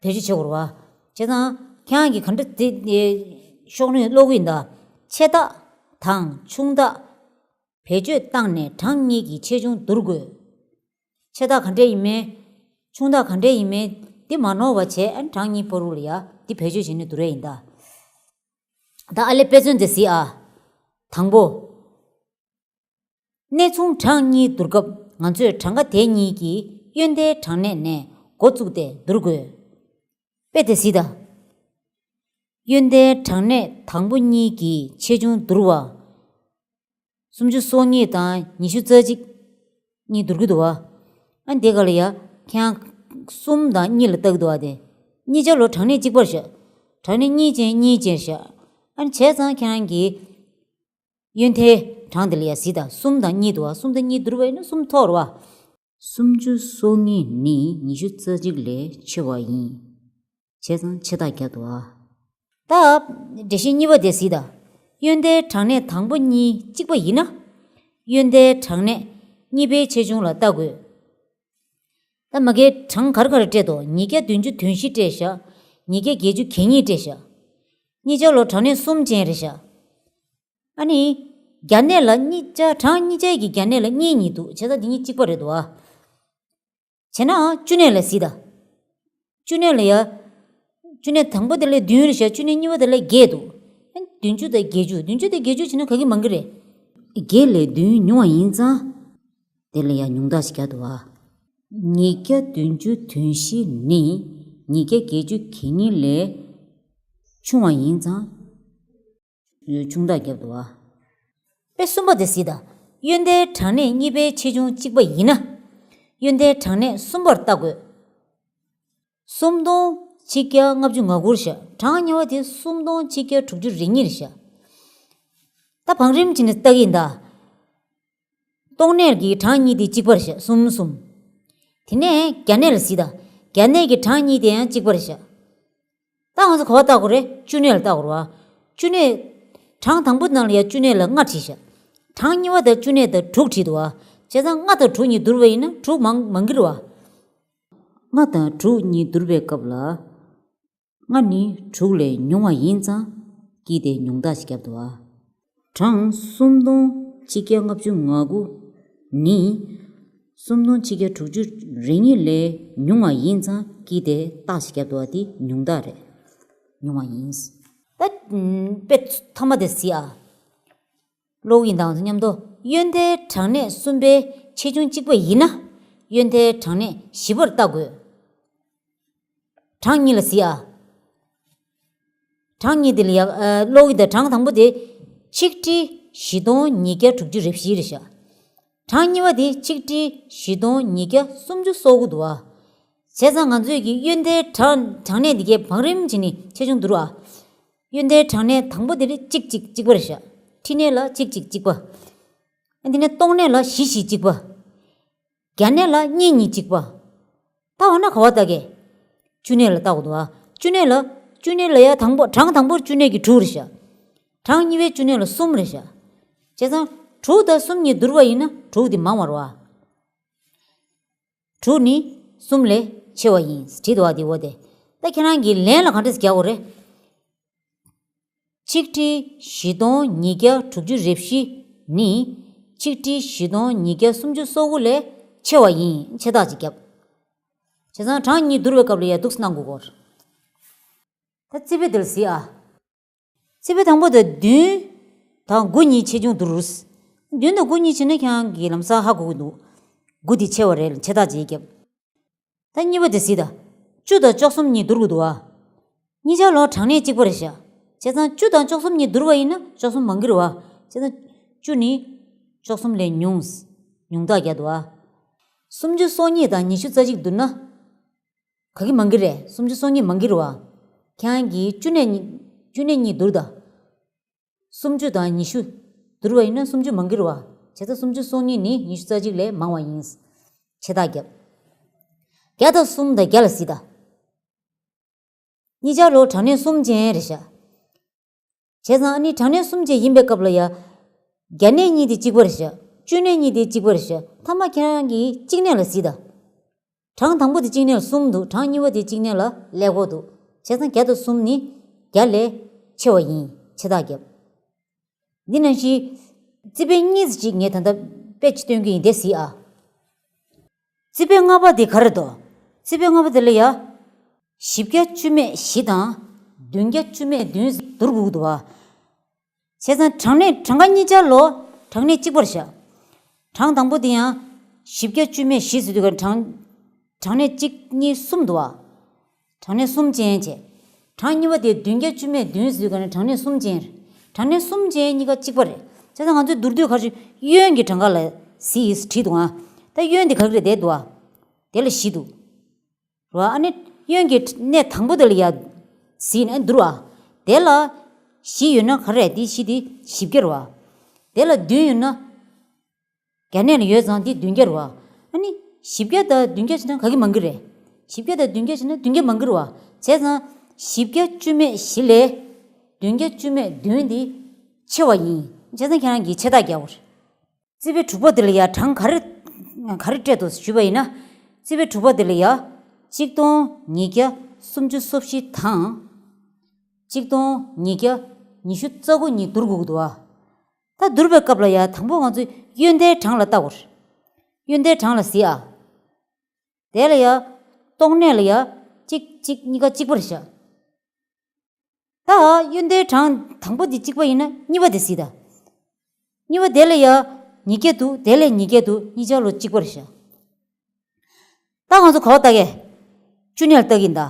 བེད་སྤྱོད་བྱེད་དགོས་རེད་བ། བྱས་ཙང་ཁྱེད་རང་གིས་ག་འདྲ་དེ་ཤོག་ནས་ཀློག་གི་ཡིན་ད། ཆེ་རྟགས་དང་ཆུང་རྟགས་བེད་སྤྱོད་བཏང་ནས་གྲངས་གཉིས་ཀྱི་ཆེ་ཆུང་བསྡུར་དགོས། ཆེ་རྟགས་ག་འདྲས་ཡིན་མིན། ཆུང་རྟགས་ག་འདྲས་ཡིན་མིན་འདི་མ་ནོར་བ་བྱས། ཨ་ནི་གྲངས་གཉིས་བར་དུ་ལ་ཡ་འདི་བེད་སྤྱོད་བྱས་ནས་བསྡུར་ཡ་ཡིན་ད། ད་ཨ་ལེ་དཔེ་མཚོན་དེ་གཟིགས་ཨ། དང་པོ། གནས་མཚུངས་གྲངས་གཉིས་བསྡུར་སྐབས་ང་ཚོས་གྲངས་ཀ་དེ་གཉིས་ཀྱི་གཡོན་ཟླའི་གྲངས་གནས་ནས་འགོ་བཙུགས་ཏེ་བསྡུར་དགོས། དཔེ་དེ་གཟིགས་དང་། གཡོན་ཟླའི་གྲངས་གནས་དང་པོ་གཉིས་ཀྱི་ཆེ་ཆུང་བསྡུར་བ། སུམ་ཅུ་སོ་གཉིས་དང་ཉི་ཤུ་རྩ་གཅིག་གཉིས་བསྡུར་གྱི་འདུག་བ། ཨ་འདི་ག་ལ་ཡ་ཁྱེད་རང་གསུམ་དང་གཉིས་ལ་ལྟ་གི་འདུག་བ། དེ་གཉིས་ཆ་ལོ་གྲངས་གནས་གཅིག་པ་རེད་ཤག་གྲངས་གནས་གཉིས་ཅན་གཉིས་ཅན་རེད་ཤག་ཨ་ནི་བྱས་ཙང་ཁྱེད་རང་གིས་གཡོན་མཐའི་གྲངས་དེ་ལ་ཡ་གཟིགས་དང་། གསུམ་དང་གཉིས་འདུག་བ། གསུམ་དང་གཉིས་བསྡུར་བ་ཡིན་ན་གསུམ་ཐོག་རེད་བ། སུམ་ཅུ་སོ་གཉིས་ནི་ཉི་ཤུ་རྩ་གཅིག་ལས་ཆེ་བ་ཡིན། བྱས་ཙང་ཆེ་རྟགས་བརྒྱབ་འདུག་བ། ད་འགྲེལ་བཤད་གཉིས་པ་དེ་གཟིགས་དང་། གཡོན་མཐའི་གྲངས་གནས་དང་པོ་གཉིས་གཅིག་པ་ཡིན་ན། གཡོན་མཐའི་གྲངས་གནས་གཉིས་པའི་ཆེ་ཆུང་ལ་ལྟ་དགོས། ད་མ་གིར་གྲངས་ག་རེ་ག་རེ་སྤྲད་འདུག་ཉིས་བརྒྱ་བདུན་ཅུ་དོན་བཞི་སྤྲད་ཤག་ཉིས་བརྒྱ་བརྒྱད་ཅུ་གྱ་གཉིས་སྤྲད་ཤག་གཉིས་ཆ་ལོ་གྲངས་གནས་གསུམ་ཅན་རེད་ཤག་ཨ་ནི། བརྒྱ་གནས་ལ་གཉིས་ཆ། གྲངས་གཉིས་ཆའི་གི་བརྒྱ་གནས་ལ་གཉིས་གཉིས་འདུག་བྱས་ཙང་འདི་གཉིས་གཅིག་པ་རེད་འདུག་བ། བྱས་ན་བཅུ་གནས་ལ་གཟིགས་དང་། བཅུ་གནས་ལ་ཡ། བཅུ་གནས་དང་པོ་དེ་ལས་བདུན་རེད་ཤག་བཅུ་གནས་གཉིས་པ་དེ་ལས་བརྒྱད་འདུག་ཨ་ནི་བདུན་ཅུ་དང་བརྒྱད་ཅུ། བདུན་ཅུ་དང་བརྒྱད་ཅུ་བྱས་ན་ག་གི་མང་གི་རེད། བརྒྱད་ལས་བདུན་ཉུང་བ་ཡིན་ཙང་། དེ་ལ་ཡ་ཉུང་རྟགས་ཤིག་བརྒྱབ་འདུག་བ། ཉིས་བརྒྱ་བདུན་ཅུ་དོན་བཞི་ནི་ཉིས་བརྒྱ་བརྒྱད་ཅུ་གྱ་གཉིས་ལས་ཆུང་བ་ཡིན་ཙང་། ཆུང་རྟགས་བརྒྱབ་འདུག་བ། དཔེ་གསུམ་པ་དེ་གཟིགས་དང་། གཡོན་མཐའི་གྲངས་གནས་གཉིས་པའི་ཆེ་ཆུང་གཅིག་པ་ཡིན་ན། གཡོན་མཐའི་གྲངས་གནས་གསུམ་པར་ལྟ་དགོས། སུམ་སྟོང་ཆིག་བརྒྱ་ལྔ་བཅུ་ང་དགུ་རེད་ཤག་གྲངས་ཉེ་བ་དེ་སུམ་སྟོང་ཆིག་བརྒྱ་དྲུག་ཅུ་རེ་གཉིས་རེད་ཤག་ད་བང་རིམ་བྱས་ནས་ལྟ་གི་ཡིན་ད། སྟོང་གནས་ཀྱི་གྲངས་གཉིས་དེ་གཅིག་པ་རེད་ཤག་གསུམ་གསུམ། དེ་ནས་བརྒྱ་གནས་ལ་གཟིགས་དང་། བརྒྱ་གནས་ཀྱི་གྲངས་གཉིས་དེ་ཡང་གཅིག་པ་རེད་ཤག་ད་ང་ཚོ་ག་པར་བལྟ་དགོས་རེད། བཅུ་གནས་ལ་བལྟ་དགོས་རེད་བ། བཅུ་གནས། གྲངས་དང་པོ་ནང་ལ་ཡང་བཅུ་གནས་ལ་ལྔ་བྲིས་ཤག་གྲངས་གཉིས་པ་དང་བཅུ་གནས་དང་དྲུག་བྲིས་འདུག་བ། བྱས་ཙང་ལྔ་དང་དྲུག་གཉིས་བསྡུར་བ་ཡིན་ན་དྲུག་མང་མང་གི་རེད་བ། ལྔ་དང་དྲུག་གཉིས་བསྡུར་བའི་སྐབས་ལ། ལྔ་ནི་དྲུག་ལས་ཉུང་བ་ཡིན་ཙང་། ཀྱིས་དེ་ཉུང་མཐའ་ཞིག་བརྒྱབ་འདུག་བ། གྲངས་སུམ་སྟོང་ཆིག་བརྒྱ་ལྔ་བཅུ་ང་དགུ་ནི། སུམ་སྟོང་ཆིག་བརྒྱ་དྲུག་ཅུ་རེ་གཉིས་ལས་ཉུང་བ་ཡིན་ཙང་། ཀྱིས་དེ་རྟགས་ཤིག་བརྒྱབ་འདུག་བ། དེ་ཉུང་མཐའ་རེད། ཉུང་བ་ཡིན། ད་དཔེ་ཐ་མ་དེ་གཟིགས་ཨ། ཀློག་ཡིན་དང་མཉམ་དུ། དབྱོན་ཟླའི་གྲངས་གནས་གསུམ་པའི་ཆེ་ཆུང་གཅིག་པ་ཡིན་ན། དབྱོན་ཟླའི་གྲངས་གནས་བཞི་པར་བལྟ་དགོས། གྲངས་གཉིས་ལ་གཟིགས་ཨ། གྲངས་གཉིས་དེ་ལ་ཡ། ཨ། ཀློག་གི་དང་། གྲངས་དང་པོ་དེ་ཆིག་ཁྲི་བཞི་སྟོང་ཉིས་བརྒྱ་དྲུག་ཅུ་རེ་བཞི་རེད་ཤག་གྲངས་གཉིས་པ་དེ་ཆིག་ཁྲི་བཞི་སྟོང་ཉིས་བརྒྱ་སུམ་ཅུ་སོ་དགུ་འདུག་བ། བྱས་ཙང་ང་ཚོས་ཀྱི་དབྱོན་ཟླའི་གྲངས་གྲངས་གནས་འདི་གའི་བང་རིམ་བྱས་ནས་ཆེ་ཆུང་བསྡུར་བ། དབྱོན་ཟླའི་གྲངས་གནས་དང་པོ་དེ་ལ་གཅིག་གཅིག་གཅིག་པ་རེད་ཤག་ཁྲི་གནས་ལ་གཅིག་གཅིག་གཅིག་པ། དེ་ནས་སྟོང་གནས་ལ་བཞི་བཞི་གཅིག་པ། བརྒྱ་གནས་ལ་གཉིས་གཉིས་གཅིག་པ། ད་འོ་ན་ག་པར་བལྟ་གི། བཅུ་གནས་ལ་བལྟ་དགོས་འདུག་བ། བཅུ་གནས་ལ། བཅུ་གནས་ལ་ཡ་དང་པོ། གྲངས་དང་པོར་བཅུ་གནས་ཀྱི་དྲུག་རེད་ཤག་གྲངས་གཉིས་པའི་བཅུ་གནས་ལ་གསུམ་རེད་ཤག་བྱས་ཙང་དྲུག་དང་གསུམ་གཉིས་བསྡུར་བ་ཡིན་ན་དྲུག་དེ་མང་བ་རེད་བ། དྲུག་ནི་གསུམ་ལས་ཆེ་བ་ཡིན། བྲིས་འདུག་བ། དེ་འོ་དེ། ད་ཁྱེད་རང་གིས་ལན་ལ་ག་འདྲས་རྒྱག་དགོས་རེད། ཆིག་ཁྲི་བཞི་སྟོང་ཉིས་བརྒྱ་དྲུག་ཅུ་རེ་བཞི་ནི་ཆིག་ཁྲི་བཞི་སྟོང་ཉིས་བརྒྱ་སུམ་ཅུ་སོ་དགུ་ལས་ཆེ་བ་ཡིན། ཆེ་རྟགས་ཅིག་བརྒྱབ། བྱས་ཙང་གྲངས་གཉིས་བསྡུར་བའི་སྐབས་ལ་ཡ་འདུག་སེ་གནང་དགོས་སྐོར། ད་རྩིས་དཔེ་འདི་ལ་གཟིགས་ཨ། རྩིས་དཔེ་དང་པོ་དེ་བདུན་དང་དགུ་གཉིས་ཆེ་ཆུང་བསྡུར། བདུན་དང་དགུ་གཉིས་བྱས་ན་ཁྱེད་རང་གིས་ལམ་སང་ཧ་གོ་གི་འདུག་དགུ་དེ་ཆེ་བ་རེད། ཆེ་རྟགས་ཅིག་བརྒྱབ། ད་གཉིས་པ་དེ་གཟིགས་དང་། བཅུ་དང་བཅུ་གསུམ་གཉིས་བསྡུར་དགོས་འདུག་བ། གཉིས་ཆར་ལ་གྲངས་གནས་གཅིག་པ་རེད་ཤག་བྱས་ཙང་བཅུ་དང་བཅུ་གསུམ་གཉིས་བསྡུར་བ་ཡིན་ན་བཅུ་གསུམ་མང་གི་རེད་བ། བྱས་ཙང་བཅུ་ནི་བཅུ་གསུམ་ལས་ཉུང་། ཉུང་མཐའ་བརྒྱབ་འདུག་བ། སུམ་ཅུ་སོ་གཉིས་དང་ཉི་ཤུ་རྩ་གཅིག་བསྡུར་ན། ག་གི་མང་གི་རེད། སུམ་ཅུ་སོ་གཉིས་མང་གི་རེད་བ། ཁྱེད་རང་གིས་བཅུ་གནས་གཉིས། བཅུ་གནས་གཉིས་བསྡུར་དང་། སུམ་ཅུ་དང་ཉི་ཤུ་བསྡུར་བ་ཡིན་ན་སུམ་ཅུ་མང་གི་རེད་བ། བྱས་ཙང་སུམ་ཅུ་སོ་གཉིས་ནི་ཉི་ཤུ་རྩ་གཅིག་ལས་མང་བ་ཡིན། ཆེ་རྟགས་བརྒྱབ། བརྒྱ་དང་གསུམ་དང་བརྒྱ་ལ་གཟིགས་དང་། གཉིས་ཆར་ལ་གྲངས་གནས་གསུམ་ཅན་རེད་ཤག་བྱས་ཙང་ཨ་ནི་གྲངས་གནས་གསུམ་ཅན་ཡིན་པའི་སྐབས་ལ་ཡ། བརྒྱ་གནས་གཉིས་དེ་གཅིག་པ་རེད་ཤག་བཅུ་གནས་གཉིས་དེ་གཅིག་པ་རེད་ཤག་མཐའ་མ་ཁྱེད་རང་གིས་གཅིག་གནས་ལ་གཟིགས་དང་། གྲངས་དང་པོ་དེ་གཅིག་གནས་ལ་གསུམ་འདུག་གྲངས་གཉིས་པ་དེ་གཅིག་གནས་ལ་ཀླད་ཀོར་འདུག་བྱས་ཙང་བརྒྱ་དང་གསུམ་ནི་བརྒྱ་ལས་ཆེ་བ་ཡིན། ཆེ་རྟགས་བརྒྱབ། འདི་ནང་བཞིན་རྩིས་དཔེ་གཉིས་ཅིག་ངས་ད་ལྟ་དཔེ་ཅིག་སྟོན་གྱི་ཡིན། དེ་གཟིགས་ཨ། རྩིས་དཔེ་ལྔ་པ་དེ་ག་རེ་འདུག་རྩིས་དཔེ་ལྔ་པ་དེ་ལ་ཡ། བཞི་བརྒྱ་བཅུ་མེད་བཞི་དང་། བདུན་བརྒྱ་བཅུ་མེད་བདུན་བསྡུར་དགོས་འདུག་བ། བྱས་ཙང་གྲངས་གནས། གྲངས་ཀ་གཉིས་ཆར་ལ་གྲངས་གནས་གཅིག་པ་རེད་ཤག་གྲངས་དང་པོ་དེ་ཡང་བཞི་བརྒྱ་བཅུ་མེད་བཞི་ཟེར་དུས་ག་གྲངས། གྲངས་གནས་གཅིག་གཉིས་གསུམ་འདུག་བ། གྲངས་གནས་གསུམ་ཅན་བྱས། གྲངས་གཉིས་པ་དེ་བདུན་བརྒྱ་བཅུ་མེད་བདུན་ཟེར་དུས་ག་ནས་གྲངས་གནས་གསུམ་ཅན་རེད། གྲངས་གནས་གསུམ་ཅན་གཉིས་ཀ་གཅིག་པ་རེད། བྱས་ཙང་ང་ཚོས་བསྡུར་དུས་ག་ཅིག་དབྱོན་གྱི་གྲངས་ཀ་ལ་གཟིགས་བྲིས་འདུག་ཨ། ད་དབྱོན་དེ་ག་གི་རེད། དེ་འདུག་ཨ། དེ་ལ་བཞི་འདུག་རེད་བ། ཨ་ནི་དབྱོན་གྱི་གནས་དང་པོ་དེ་ལ་ཡ་གཟིགས་ནས་བསྡུར་བ། དེ་ལ་བཞི་ཡོད་ན་ག་རེ་རེད། དེ་བཞི་དེ་བཞི་བརྒྱ་རེད་བ། དེ་ལ་བདུན་ཡོད་ན། བརྒྱ་གནས་ལ་ཡོད་ཙང་དེ་བདུན་བརྒྱ་རེད་བ། ཨ་ནི་བཞི་བརྒྱ་དང་བདུན་བརྒྱ་བྱས་ན་ག་གི་མང་གི་རེད། བཞི་བརྒྱ་དང་བདུན་བརྒྱ་བྱས་ན་བདུན་བརྒྱ་མང་གི་རེད་བ། བྱས་ཙང་བཞི་བརྒྱ་བཅུ་མེད་བཞི་ལས་བདུན་བརྒྱ་བཅུ་མེད་བདུན་དེ་ཆེ་བ་ཡིན། བྱས་ཙང་ཁྱེད་རང་གིས་ཆེ་རྟགས་རྒྱག་དགོས་རེད། རྩིས་དཔེ་དྲུག་པ་དེ་ལ་ཡ་གྲངས་ག་རེ་ག་རེ་སྤྲད་འདུག་ཞུས་པ་ཡིན་ན། རྩིས་དཔེ་དྲུག་པ་དེ་ལ་ཡ་གཅིག་སྟོང་ཉིས་བརྒྱ་སུམ་ཅུ་སོ་བཞི་དང་། གཅིག་སྟོང་ཉིས་བརྒྱ་ཉི་ཤུ་རྩ་དགུ་གཉིས་བསྡུར་དགོས་ཀྱི་འདུག་བ། ད་བསྡུར་བའི་སྐབས་ལ་ཡ་དང་པོ་ང་ཚོས་དབྱོན་ཟླའི་གྲངས་ལ་བལྟ་དགོས། དབྱོན་ཟླའི་གྲངས་ལ་གཟིགས་ཨ། དེ་ལ་ཡ། སྟོང་གནས་ལ་ཡ། གཅིག་གཅིག་གཉིས་ཀ་གཅིག་པ་རེད་ཤག་ད་དབྱོན་ཟླའི་གྲངས་དང་པོ་དེ་གཅིག་པ་ཡིན་ན་གཉིས་པ་དེ་གཟིགས་དང་། གཉིས་པ་དེ་ལ་ཡ། ཉིས་བརྒྱ་འདུག་དེ་ལ་ཉིས་བརྒྱ་འདུག་གཉིས་ཆར་ལ་གཅིག་པ་རེད་ཤག་ད་ང་ཚོ་ག་པར་བལྟ་གི། བཅུ་གནས་ལ་བལྟ་གི་ཡིན་ད།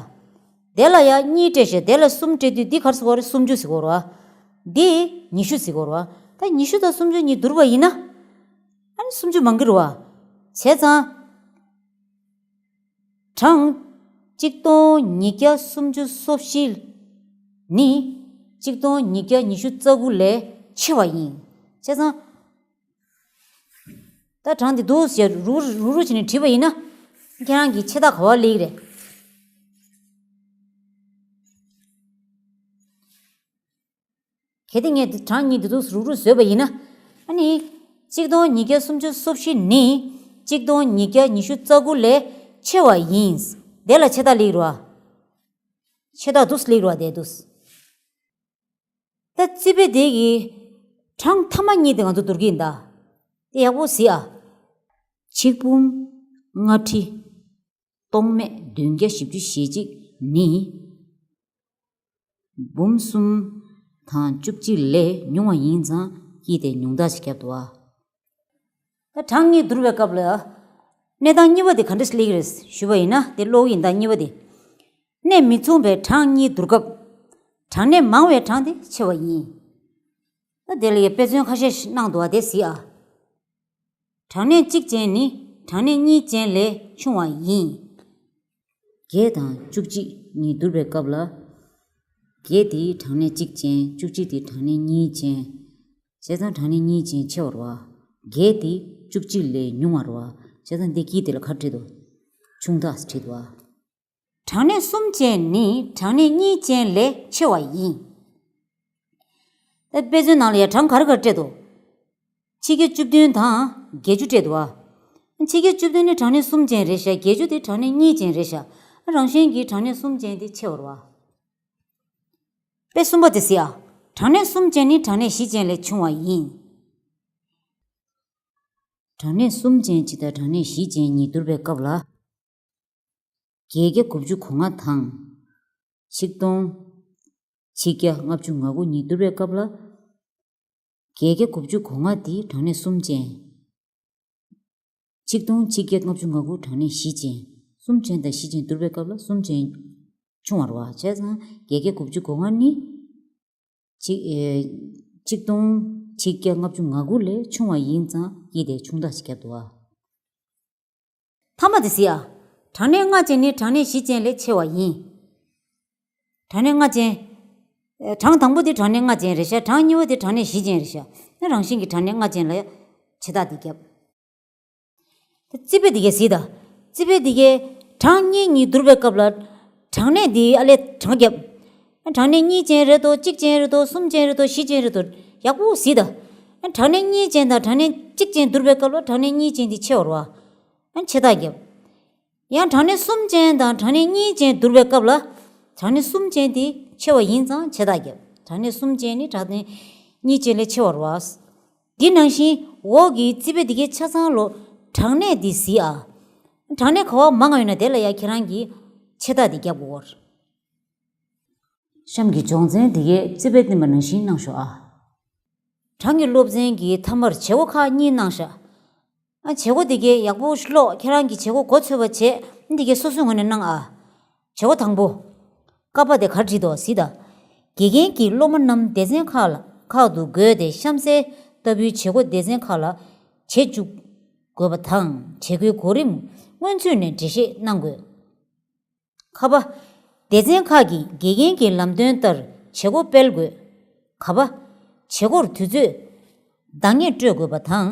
དེ་ལ་ཡ་གཉིས་སྤྲད་ཤག་དེ་ལ་གསུམ་སྤྲད་དུས་འདི་ག་རེ་ཟེར་དགོས་རེད། སུམ་ཅུ་ཟེར་དགོས་རེད་བ། འདི་ཉི་ཤུ་ཟེར་དགོས་རེད་བ། ད་ཉི་ཤུ་དང་སུམ་ཅུ་གཉིས་བསྡུར་བ་ཡིན་ན། ཨ་ནི་སུམ་ཅུ་མང་གི་རེད་བ། བྱས་ཙང་། གྲངས། གཅིག་སྟོང་ཉིས་བརྒྱ་སུམ་ཅུ་སོ་བཞི་ནི། གཅིག་སྟོང་ཉིས་བརྒྱ་ཉི་ཤུ་རྩ་དགུ་ལས་ཆེ་བ་ཡིན། བྱས་ཙང་། ད་གྲངས་འདི་འདུག་ཟེར་རུག་རུག་རུག་བྱས་ནས་བྲིས་པ་ཡིན་ན། ཁྱེད་རང་གིས་ཆེ་ཐག་ག་པར་སླེབས་ཀྱི་རེད། གལ་ཏེ་ངས་འདི་གྲངས་གཉིས་འདི་ཚོ་རུག་རུག་བཟོས་པ་ཡིན་ན། ཨ་ནི། གཅིག་སྟོང་ཉིས་བརྒྱ་སུམ་ཅུ་སོ་བཞི་ནི། གཅིག་སྟོང་ཉིས་བརྒྱ་ཉི་ཤུ་རྩ་དགུ་ལས་ཆེ་བ་ཡིན། དེ་ལ་ཆེ་ཐག་སླེབས་རེད་བ། ཆེ་ཐག་འདུག་སླེབས་རེད་བ་དེ་འདུག་ད་རྩིས་དཔེ་དེ་གི་གྲངས་མཐའ་མ་གཉིས་དེ་ང་ཚོ་བསྡུར་གྱི་ཡིན་ད། དེ་ཡག་པོ་གཟིགས་ཨ། ཆིག་འབུམ་ལྔ་ཁྲི་སྟོང་མེད་བདུན་བརྒྱ་བཞི་བཅུ་ཞེ་གཅིག་ནི། འབུམ་གསུམ་དང་བཅུ་གཅིག་ལས་ཉུང་བ་ཡིན་ཙང་དཀྱིལ་དེ་ཉུང་མཐའ་ཞིག་བརྒྱབ་འདུག་ཨ། ད་གྲངས་གཉིས་བསྡུར་བའི་སྐབས་ལ། གནས་སྟངས་གཉིས་པ་དེ་ག་འདྲ་སླེབས་ཀྱི་རེད་ཞུས་པ་ཡིན་ན་དེ་ཀློག་གི་ཡིན་ད་གཉིས་པ་དེ། གནས་མི་མཚུངས་པའི་གྲངས་གཉིས་བསྡུར་སྐབས། གྲངས་གནས་མང་བའི་གྲངས་དེ་ཆེ་བ་ཡིན། ད་དེ་ལ་ཡང་དཔེ་མཚོན་ཁ་ཤས་ཤིག་གནང་འདུག་བ་དེ་གཟིགས་ཨ། གྲངས་གནས་གཅིག་ཅན་ནི་གྲངས་གནས་གཉིས་ཅན་ལས་ཆུང་བ་ཡིན། བརྒྱད་དང་བཅུ་གཅིག་གཉིས་བསྡུར་བའི་སྐབས་ལ། བརྒྱད་དེ་གྲངས་གནས་གཅིག་ཅན་བཅུ་གཅིག་དེ་གྲངས་གནས་གཉིས་ཅན། བྱས་ཙང་གྲངས་གནས་གཉིས་ཅན་ཆེ་བ་རེད་བ། བརྒྱད་དེ་བཅུ་གཅིག་ལས་ཉུང་བ་རེད་བ། བྱས་ཙང་འདི་དཀྱིལ་དེ་ལ་ག་རེ་བྲིས་འདུག་ཆུང་མཐའ་བྲིས་འདུག་བ། གྲངས་གནས་གསུམ་ཅན་ནི་གྲངས་གནས་གཉིས་ཅན་ལས་ཆེ་བ་ཡིན། ཨེ་དཔེ་མཚོན་ནང་ལ་ཡང་གྲངས་ག་རེ་ག་རེ་སྤྲད་འདུག་ཆིག་བརྒྱ་བཅུ་བདུན་དང་བརྒྱད་ཅུ་སྤྲད་འདུག་བ། ཆིག་བརྒྱ་བཅུ་བདུན་ནི་གྲངས་གནས་གསུམ་ཅན་རེད་ཤག་བརྒྱད་ཅུ་དེ་གྲངས་གནས་གཉིས་ཅན་རེད་ཤག་རང་བཞིན་གྱིས་གྲངས་གནས་གསུམ་ཅན་དེ་ཆེ་བ་རེད་བ། དཔེ་གསུམ་པ་དེ་གཟིགས་ཨ། གྲངས་གནས་གསུམ་ཅན་ནི་གྲངས་གནས་བཞི་ཅན་ལས་ཆུང་བ་ཡིན། གྲངས་གནས་གསུམ་ཅན་གཅིག་དང་གྲངས་གནས་བཞི་ཅན་གཉིས་བསྡུར་བའི་སྐབས་ལ། བརྒྱད་བརྒྱ་དགུ་བཅུ་གོ་ལྔ་དང་། ཆིག་སྟོང་ཆིག་བརྒྱ་ལྔ་བཅུ་ང་དགུ་གཉིས་བསྡུར་བའི་སྐབས་ལ། བརྒྱད་བརྒྱ་དགུ་བཅུ་གོ་ལྔ་དེ་གྲངས་གནས་གསུམ་ཅན། ཆིག་སྟོང་ཆིག་བརྒྱ་ལྔ་བཅུ་ང་དགུ་གྲངས་གནས་བཞི་ཅན། གསུམ་ཅན་དང་བཞི་ཅན་བསྡུར་བའི་སྐབས་ལ་གསུམ་ཅན་ཆུང་བ་རེད་བ། བྱས་ཙང་བརྒྱད་བརྒྱ་དགུ་བཅུ་གོ་ལྔ་ནི། ཆིག་ཨེ། ཆིག་སྟོང་ཆིག་བརྒྱ་ལྔ་བཅུ་ང་དགུ་ལས་ཆུང་བ་ཡིན་ཙང་དཀྱིལ་དེ་ཆུང་མཐའ་ཞིག་བརྒྱབ་འདུག་བ། མཐའ་མ་དེ་གཟིགས་ཨ། གྲངས་གནས་ལྔ་ཅན་ནི་གྲངས་གནས་བཞི་ཅན་ལས་ཆེ་བ་ཡིན། གྲངས་གནས་ལྔ་ཅན། ཨེ། གྲངས་དང་པོ་དེ་གྲངས་གནས་ལྔ་ཅན་རེད་ཤག་གྲངས་གཉིས་པ་དེ་གྲངས་གནས་བཞི་ཅན་རེད་ཤག་ནི་རང་བཞིན་གྱིས་གྲངས་གནས་ལྔ་ཅན་ལ་ཆེ་ཐག་དེ་བརྒྱབ། ད་རྩིས་དཔེ་འདི་གས་གཟིགས་དང་། རྩིས་དཔེ་འདི་གས་གྲངས་གཉིས་གཉིས་བསྡུར་བའི་སྐབས་ལ། གྲངས་གནས་འདི་ཨ་ལས་གྲངས་བརྒྱབ། གྲངས་གནས་གཉིས་ཅན་རེད་དོ། གཅིག་ཅན་རེད་དོ། གསུམ་ཅན་རེད་དོ། བཞི་ཅན་རེད་དོ། ཡག་པོ་གཟིགས་དང་། གྲངས་གནས་གཉིས་ཅན་དང་གྲངས་གནས་གཅིག་ཅན་བསྡུར་བའི་སྐབས་ལ་གྲངས་གནས་གཉིས་ཅན་འདི་ཆེ་བ་རེད་བ། ཆེ་ཐག་བརྒྱབ། ཡང་གྲངས་གནས་གསུམ་ཅན་དང་གྲངས་གནས་གཉིས་ཅན་བསྡུར་བའི་སྐབས་ལ། གྲངས་གནས་གསུམ་ཅན་དེ་ཆེ་བ་ཡིན་ཙང་ཆེ་ཐག་བརྒྱབ། གྲངས་གནས་གསུམ་ཅན་ནི་གྲངས་གནས་གཉིས་ཅན་ལས་ཆེ་བ་རེད་བ། འདི་ནང་བཞིན་འོག་གི་རྩིས་དཔེ་འདི་གའི་ཆ་ཚང་ལོ། གྲངས་གནས་འདི་གཟིགས་ཨ། གྲངས་གནས་ག་བ་མང་ང་ཡོད་ན་དེ་ལ་ཡ་ཁྱེད་རང་གིས་ཆེ་ཐག་འདི་བརྒྱབ་དགོས། གཤམ་གྱི་སྦྱོང་ཚན་འདི་གའི་རྩིས་དཔེ་བསྟན་པ་ནང་བཞིན་གནང་ཤོག་ཨ། གྲངས་ཀྱི་སློབ་ཚན་གྱི་མཐའ་མར་བྱེད་སྒོ་ཁག་གཉིས་གནང་ཤག་ཨ། བྱེད་སྒོ་འདི་གའི་ཡག་པོ་ཀློག་ཁྱེད་རང་གིས་བྱེད་སྒོ་མགོ་ཚོས་པ་བྱས། འདི་གའི་སོ་སོའི་ངོས་ནས་གནང་ཨ། བྱེད་སྒོ་དང་པོ། ཀ་པ་དེ་ག་རེ་བྲིས་འདུག་གཟིགས་དང་། དགེ་རྒན་གྱིས་སློབ་མ་རྣམས་སྡེ་ཚན་ཁག་ལ་ཁག་ཏུ་བགོས་ཏེ་གཤམ་གསལ་ལྟ་བུའི་བྱེད་སྒོ་སྡེ་ཚན་ཁག་ལ་བྱེད་བཅུག་དགོས་པ་དང་། བྱེད་སྒོའི་གོ་རིམ་སྔོན་ཚུད་ནས་འགྲེལ་བཤད་གནང་དགོས། ཁ་པ། སྡེ་ཚན་ཁག་གིས་དགེ་རྒན་གྱི་ལམ་སྟོན་ལྟར་བྱེད་སྒོ་སྤེལ་དགོས། ག་པ། བྱེད་སྒོར་དུས་ཚོད་འདང་ངེས་སྤྲོད་དགོས་པ་དང་།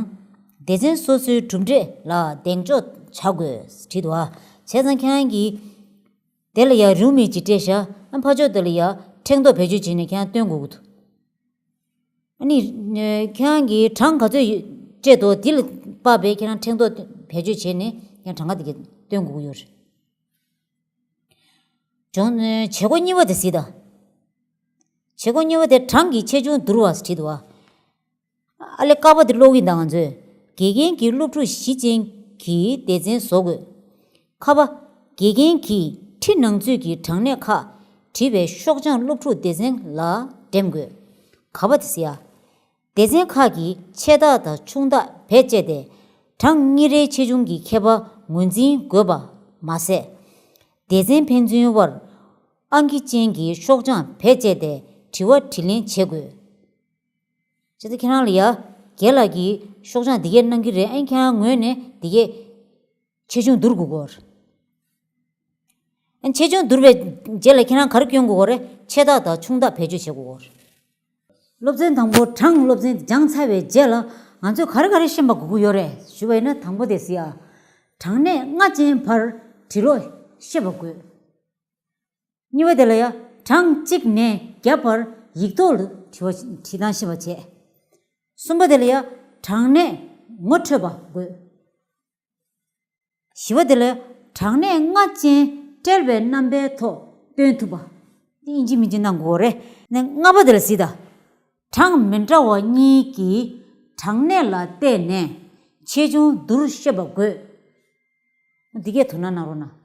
སྡེ་ཚན་སོ་སོའི་གྲུབ་འབྲས་ལ་གདེང་འཇོག་བྱ་དགོས། བྲིས་འདུག་བ། བྱས་ཙང་ཁྱེད་རང་གིས་དེ་ལ་ཡ་རེའུ་མིག་ཅིག་སྤྲད་ཤག་ཨ། ཕར་ཕྱོགས་དེ་ལ་ཡ་ཕྲེང་རྡོག་བེད་སྤྱོད་བྱས་ནས་ཁྱེད་རང་སྟོན་དགོས་ཀྱི་འདུག་ཨ་ནི། ཁྱེད་རང་གིས་གྲངས་ག་ཚོད་སྤྲད་འདུག་འདི་ལ་དཔག་པའི་ཁྱེད་རང་ཕྲེང་རྡོག་བེད་སྤྱོད་བྱས་ནས་ཁྱེད་རང་གྲངས་ཀ་དེ་ག་སྟོན་དགོས་ཀྱི་ཡོད་རེད། སྦྱོང་། བྱེད་སྒོ་གཉིས་པ་དེ་གཟིགས་དང་། བྱེད་སྒོ་གཉིས་པ་དེ་གྲངས་ཀྱི་ཆེ་ཆུང་བསྡུར་བ་བྲིས་འདུག་བ། ཨ་ལས་ཀ་པ་དེ་ཀློག་གི་འདུག་ང་ཚོས། དགེ་རྒན་གྱིས་སློབ་ཕྲུག་བཞི་ཅན་གྱི་སྡེ་ཚན་བཟོ་དགོས། ཁ་པ། དགེ་རྒན་གྱིས་ཁྲི་ནང་ཚུད་ཀྱི་གྲངས་གནས་ཁག་བྲིས་པའི་ཤོག་བྱང་སློབ་ཕྲུག་སྡེ་ཚན་ལ་འགྲེམས་དགོས། ག་པ་དེ་གཟིགས་ཨ། སྡེ་ཚན་ཁག་གིས་ཆེ་ཐག་དང་ཆུང་ཐག་བེད་སྤྱད་དེ་གྲངས་གཉིས་རེའི་ཆེ་ཆུང་གི་ཁྱད་པར་ངོས་འཛིན་དགོས་པ་མ་ཟད། སྡེ་ཚན་ཕན་ཚུན་དབར་ཨང་ཀི་ཅན་གྱི་ཤོག་བྱང་བེད་སྤྱད་དེ་དྲི་བ་དྲིས་ལན་བྱེད་དགོས། བྱས་ཙང་ཁྱེད་རང་ལ་ཡ། རྒན་ལགས་ཀྱིས་ཤོག་བྱང་འདི་གས་གནང་གི་རེད། ཨ་ནི་ཁྱེད་རང་ངོས་ནས་འདི་གས་ཆེ་ཆུང་བསྡུར་དགོས་ཀྱི་ཡོད་རེད། ཨ་ནི་ཆེ་ཆུང་བསྡུར་བའི་རྗེས་ལ་ཁྱེད་རང་ག་རེ་སྐྱོན་དགོས་ཀྱི་ཡོད་རེད། ཆེ་ཐག་དང་ཆུང་ཐག་བེད་སྤྱོད་བྱེད་དགོས་ཀྱི་ཡོད་རེད། སློབ་ཚན་དང་པོ་གྲངས་སློབ་ཚན་སྦྱངས་ཚར་བའི་རྗེས་ལ། ང་ཚོས་ག་རེ་ག་རེ་ཤེས་པ་དགོས་ཀྱི་ཡོད་རེད་ཞུ་བ་ཡིན་ན། དང་པོ་དེ་ཟེར་ཡ། གྲངས་གནས་ལྔ་ཅན་བར་འབྲི་ཀློག་ཤེས་པ་དགོས། གཉིས་པ་དེ་ལ་ཡ། གྲངས་གཅིག་ནས་བརྒྱ་བར་ཡིག་ཐོག་ལ་བྲི་བ་བྲི་སྟངས་ཤེས་པ་བྱས། གསུམ་པ་དེ་ལ་ཡ། གྲངས་གནས་ངོ་འཕྲོད་པ་དགོས། བཞི་པ་དེ་ལ་ཡ། གྲངས་གནས་ལྔ་ཅན་བཀྲལ་བའི་རྣམ་པའི་ཐོག་སྟོན་ཐུབ་པ། དེ་ཨིན་ཇི་མིན་ཇི་གནང་དགོས་རེད། ནས་ལྔ་པ་དེ་ལ་གཟིགས་དང་། གྲངས་མི་འདྲ་བ་གཉིས་ཀྱི་གྲངས་གནས་ལ་བལྟས་ནས་ཆེ་ཆུང་བསྡུར་ཤེས་པ་དགོས། འདི་གས་དོ་སྣང་གནང་རོགས་གནང་།